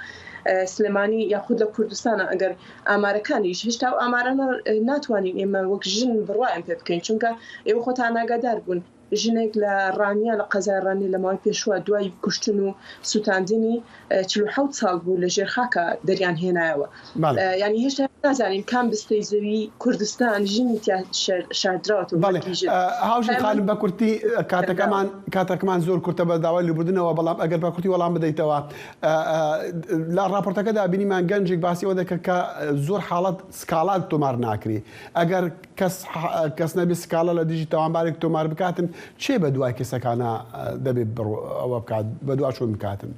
ئە، سلێمانی یاخود لە کوردستانە، ئەگەر ئامارەکانیش، هێشتا ئەو ئامارانە، ئە، ناتوانین ئێمە وەک ژن بڕوایم پێ بکەین، چونکە ئێوە خۆتان ئاگادار بوون، ژنێک لە ڕانیە، لە قەزای ڕانیە لە ماوەی پێشووە دوای کوشتن و سووتاندنی، ئە، چل و حەوت ساڵ بوو لە ژێر خاکە دەریان هێنایەوە. ئە، یعنی هێشتا نازانین کام بستەی زەوی کوردستان ژنی تیا شاردراوەتەوە وەکی ژن. هاوژین خانم، بە کورتی، کاتەکەمان، کاتەکەمان زۆر کورتە، بە داوای لێبوردنەوە، بەڵام ئەگەر بە کورتی وەڵام بدەیتەوە. ئە، ئە، لە راپۆرتەکەدا بینیمان گەنجێک باسی ئەوە دەکە کە زۆر حاڵەت سکاڵات تۆمار ناکری. ئەگەر کەس، کەس نەبێ سکاڵا لە دژی تاوانبارێک تۆمار بکاتن، چێ بە دوای کەسەکانە، ئە، دەبێ بڕو-، ئەوە بکات، بە دوا چۆن بکاتن؟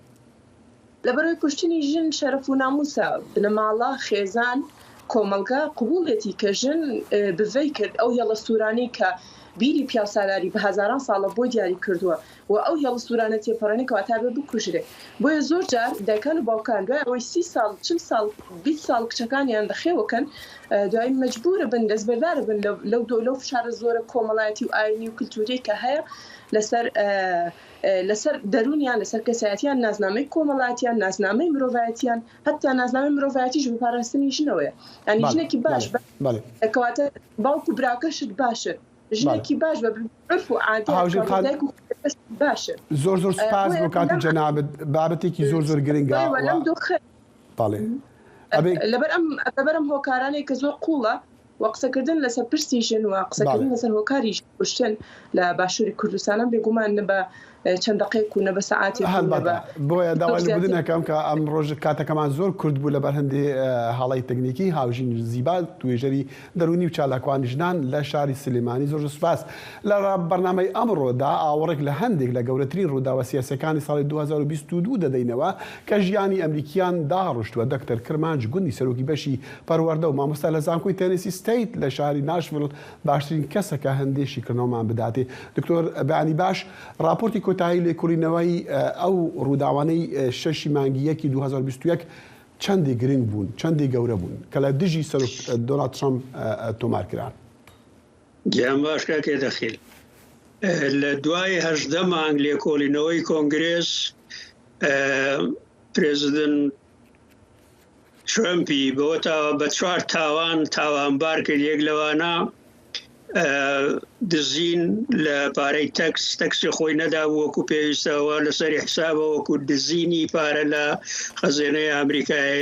لەبەرەوەی کوشتنی ژن شەرەف و ناموسە، بنەماڵە، خێزان، کۆمەڵگا قبوڵێتی کە ژن، ئە، بڤەی کرد ئەو هێڵە سوورانەی کە بیری پیاوسالاری بە هەزاران ساڵە بۆی دیاری کردووە و ئەو هێڵە سوورانە تێپەڕێنێ کەواتە بێ بکوژرێ. بۆیە زۆر جار دایکان و باوکان دوای ئەوەی سی ساڵ، چل ساڵ، بیست ساڵ کچەکانیان لە خێوەکەن، ئە، دوایی مەجبورە بن، دەستبەردارە بن لە، لەو دۆ-، لەو فشارە زۆرە کۆمەڵایەتی و ئاینی و کلتوری کە هەیە لەسەر، ئە، ئە، لەسەر دەروونیان، لەسەر کەسایەتیان، نازنامەی کۆمەڵاتیان، نازنامەی مرۆڤایەتیان، حتا نازنامەی مرۆڤایەتیش بە پاراستنی ژنەوەیە. یعنی ژنێکی باش بە، کەواتە باوک و براکەشت باشە. ژنێکی باش بە عرف و عادەت، دایک و خوشکەکەشت باشە. زۆر زۆر سپاس بۆ کات و جەنابت، بابەتێکی زۆر زۆر گرنگە. بەڵێ. لەبەر ئەم، لەبەر ئەم هۆکارانەی کە زۆر قوڵە، و قسەکردن لەسەر پرسی ژن و قسەکردن لەسەر هۆکاری ژن کوشتن لە باشووری کوردستانە، بێگومان بە چەند دەقێک و نە بە سەعاتێک و نە بە هەڵبەتە. بۆیە داوای لێبوردن ئەکەم کە ئەم ڕۆژ کاتەکەمان زۆر کورت بوو لەبەر هەندێ، ئە، هەڵەی تەکنیکی. هاوژین زیبا، توێژەری دەرونی و چالاکوانی ژنان لە شاری سلێمانی، زۆر زۆر سپاس. لە ڕا-، بەرنامەی ئەمڕۆدا ئاوەڕێک لە هەندێک لە گەورەترین ڕووداوە سیاسیەکانی ساڵی دوو هەزار و بیست و دوو دەدەینەوە کە ژیانی ئەمریکیان داڕشتووە. دکتۆر کرمانج گوندی، سەرۆکی بەشی پەروەردە و مامۆستا لە زانکۆی تێنیسی ستەیت لە شاری ناشڤیل، باشترین کەسە کە هەندێ شیکردنەوەمان بداتێ. دکتۆر بەیانی باش، راپۆرتی کۆتایی لێکۆڵینەوەی، ئە، ئەو ڕووداوانەی، ئە، شەشی مانگی یەکی دوو هەزار و بیست و یەک چەندی گرنگ بوون، چەندی گەورە بوون کە لە دژی سەرۆک، ئە، دۆنالد ترامپ، ئە، ئە، تۆمار کران؟ گیان باش کاکێ دەخیل. ئە، لە دوای هەژدە مانگ لێکۆڵینەوەی کۆنگرێس، ئە، پرێزیدنت ترەمپی بەوە تاوە بە چوار تاوان تاوانبار کرد. یەک لەوانە، ئە، دزین لە پارەی تەکس، تەکسی خۆی نەدابوو وەکو پێویستەوە لەسەری حسابە، وەکو دزینی پارە لە خەزێنەی ئەمریکای،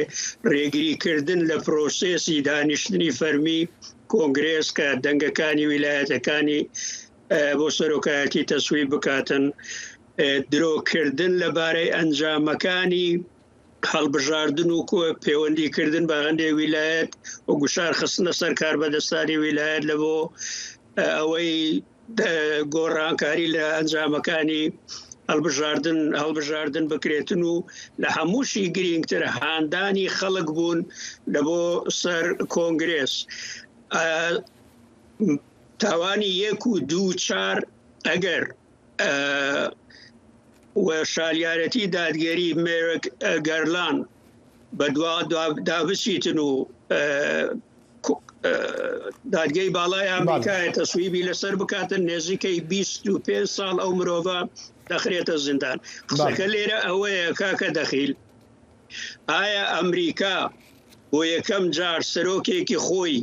ڕێگریکردن لە پرۆسێسی دانیشتنی فەرمی کۆنگرێس کە دەنگەکانی ویلایەتەکانی، ئە، بۆ سەرۆکایەتی تەسویب بکاتن، ئە، درۆکردن لەبارەی ئەنجامەکانی هەڵبژاردن و کۆ-، پەیوەندیکردن بە هەندێک ویلایەت و گوشار خستنە سەر کاربەدەستانی ویلایەت لە بۆ، ئە، ئەوەی، ئە، گۆڕانکاری لە ئەنجامەکانی هەڵبژاردن، هەڵبژاردن بکرێتن و لە هەمووشی گرنگتر هاندانی خەڵک بوون لە بۆ سەر کۆنگرێس. ئە، تاوانی یەک و دوو چار ئەگەر، ئە، و شالیارەتی دادگەری مێرک، ئە، گەرلان بە دوا، دوا، دابچیتن و، ئە، کو-، ئە، دادگەی باڵای ئەمریکایە تەسویبی لەسەر بکاتن، نێزیکەی بیست و پێنج ساڵ ئەو مرۆڤە دەخرێتە زیندان. قسەکە لێرە ئەوەیە، کاکە دەخیل، ئایا ئەمریکا بۆ یەکەم جار سەرۆکێکی خۆی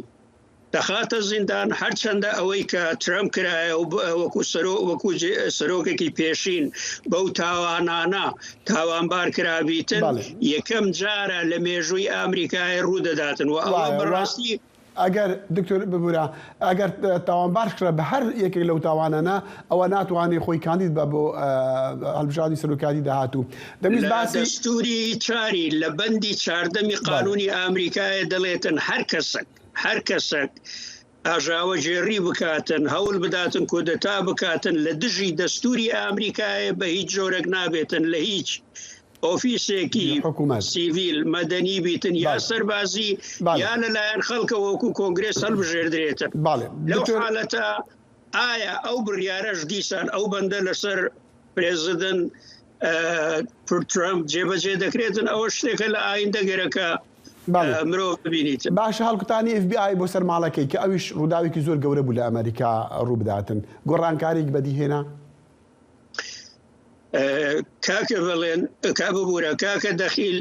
دەخاتە زیندان، هەرچەندە ئەوەی کە ترەمپ کرایە و ب-، وەکو سەرۆ-، وەکو جێ-، سەرۆکێکی پێشین بەو تاوانانە تاوانبار کرابیتن، یەکەم جارە لە مێژووی ئەمریکای ڕوو دەداتن و ئەوە بەڕاستی. ئەگەر دکتۆر ببوورە، ئەگەر تاوانبار کرا بە هەر یەکێک لەو تاوانانە، ئەوە ناتوانێت خۆی کاندید بە بۆ، ئە، هەڵبژاردنی سەرۆکایەتی داهاتوو. دەمویست لە باسی دەستوری چاری، لە بەندی چاردەمی قانونی ئەمریکایە دەڵێتن هەر کەسێک، هەر کەسێک ئاژاوەگێڕی بکاتن، هەوڵ بداتن کودەتا بکاتن، لە دژی دەستوری ئەمریکایە بە هیچ جۆرێک نابێتن لە هیچ ئۆفیسێکی سیڤیل، مەدەنی بیتن یا سەربازی، یا لەلایەن خەڵکە وەکو کۆنگرێس هەڵبژێردرێتن. لەو حالەتە ئایا ئەو بڕیارەش دیسان ئەو بەندە لەسەر پرێزیدنت، ئە، ترەمپ جێبەجێ دەکرێتن؟ ئەوە شتێکە لە ئایندە گەرەکە، ئە، مرۆڤ ببینیت. باشە، هەڵکوتانی ئێف بی ئای بۆ سەر ماڵەکەی کە ئەویش ڕووداوێکی زۆر گەورە بوو لە ئەمریکا ڕوو بداتن، گۆڕانکاریک بەدیهێنا؟ ئە، کاکە بەڵێن، کا ببوورە، کاکە دەخیل،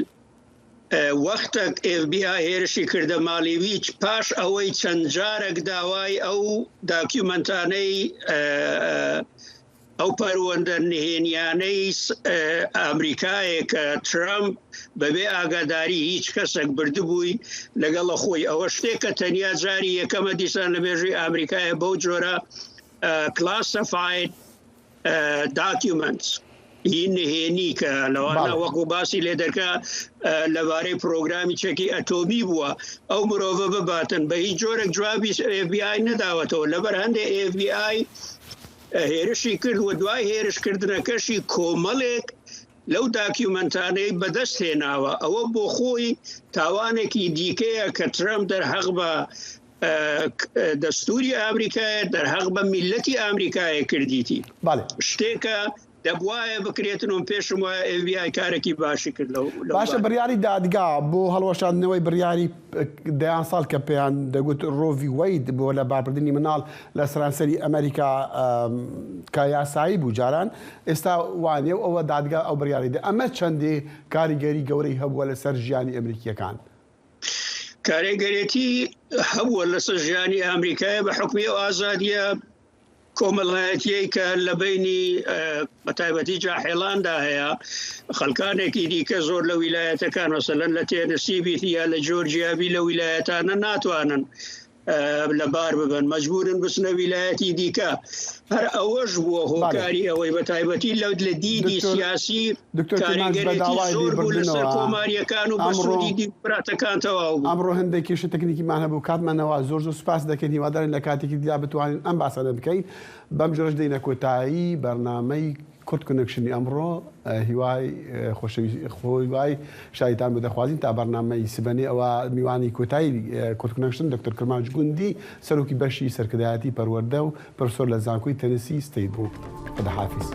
ئە، وەختەک ئێف بی ئای هێرشی کردە ماڵی ویچ، پاش ئەوەی چەند جارێک داوای ئەو داکیومەنتانەی، ئە، ئەو پەروەندە نهێنیانەی س-، ئە، ئەمریکایە کە ترەمپ بەبێ ئاگاداری هیچ کەسێک بردبووی لەگەڵە خۆی. ئەوە شتێک کە تەنیا جاری یەکەمە دیسان لە مێژووی ئەمریکایە بەو جۆرە، ئە، classified، ئە، documents ی نهێنی کە لەوانە وەکو باسی لێ دەکا، ئە، لەبارەی پرۆگرامی چەکی ئەتۆمی بووە، ئەو مرۆڤە بباتن. بە هیچ جۆرێک جوابی ئێف بی ئای نەداوەتەوە. لەبەر هەندێک ئێف بی ئای، ئە، هێرشی کرد و دوای هێرشکردنەکەشی کۆمەڵێک لەو داکیومەنتانەی بەدەست هێناوە. ئەوە بۆ خۆی تاوانێکی دیکەیە کە ترەمپ دەرهەق بە، ئە، ک-، ئە، دەستوری ئەمریکایە، دەرهەق بە میلەتی ئەمریکایە کردیتی. شتێکە دەبوایە بکرێتن و پێشم وایە ئێف بی ئای کارێکی باشی کرد لەو، لەو باشە، بارەوە. بڕیاری دادگا بۆ هەڵوەشاندنەوەی بڕیاری دەیان ساڵ کە پێیان دەگوت ڕۆ ڤی وەید بۆ لە بابردنی مناڵ لە سەرانسەری ئەمریکا، ئەم، کە یاسایی بوو جاران، ئێستا وانیە و ئەوە دادگا ئەو بڕیاری دە. ئەمە چەندێ کاریگەری گەورەی هەبووە لەسەر ژیانی ئەمریکیەکان؟ کاریگەرێتی هەبووە لەسەر ژیانی ئەمریکایە بە حکومی ئەو ئازادیە کۆمەڵایەتیەی کە لە بینی، ئە، بە تایبەتی جاحێڵاندا هەیە. خەڵکانێکی دیکە زۆر لە ویلایەتەکان، مەسەلەن لە تێنسی بیت یا لە جۆرجیا بی، لە ویلایەتانە ناتوانن لەبار ببن، مەجبورن بچنە ویلایەتی دیکە. هەر ئەوەش بووە هۆکاری ئەوەی، بە تایبەتی لە دیدی سیاسی، کاریگەرێتی زۆر بوو لەسەر کۆماریەکان و بە سوودی دیموکراتەکان تەواو بوو. ئەمڕۆ هەندێک کێشە تەکنیکیمان هەبوو، کاتمان نەوا، زۆر زۆر سوپاس دەکەین، هیوادارین لە کاتێکی دیدا بتوانین ئەم باسانە بکەین. بەم جۆرەش دێینە کۆتایی بەرنامەی کورد کۆنکشنی ئەمڕۆ. هیوای خۆشەوی خۆی وای شایتان بۆ دەخوازین تا بەرنامەی سبەنێ. ئەوە میوانی کۆتایی کورد کۆنکشن دکتۆر کرمانج گوندی، سەرۆکی بەشی سەرکردایەتی پەروەردە و پرۆفسۆر لە زانکۆی تەنسی ستەیت بوو. خداحافیز.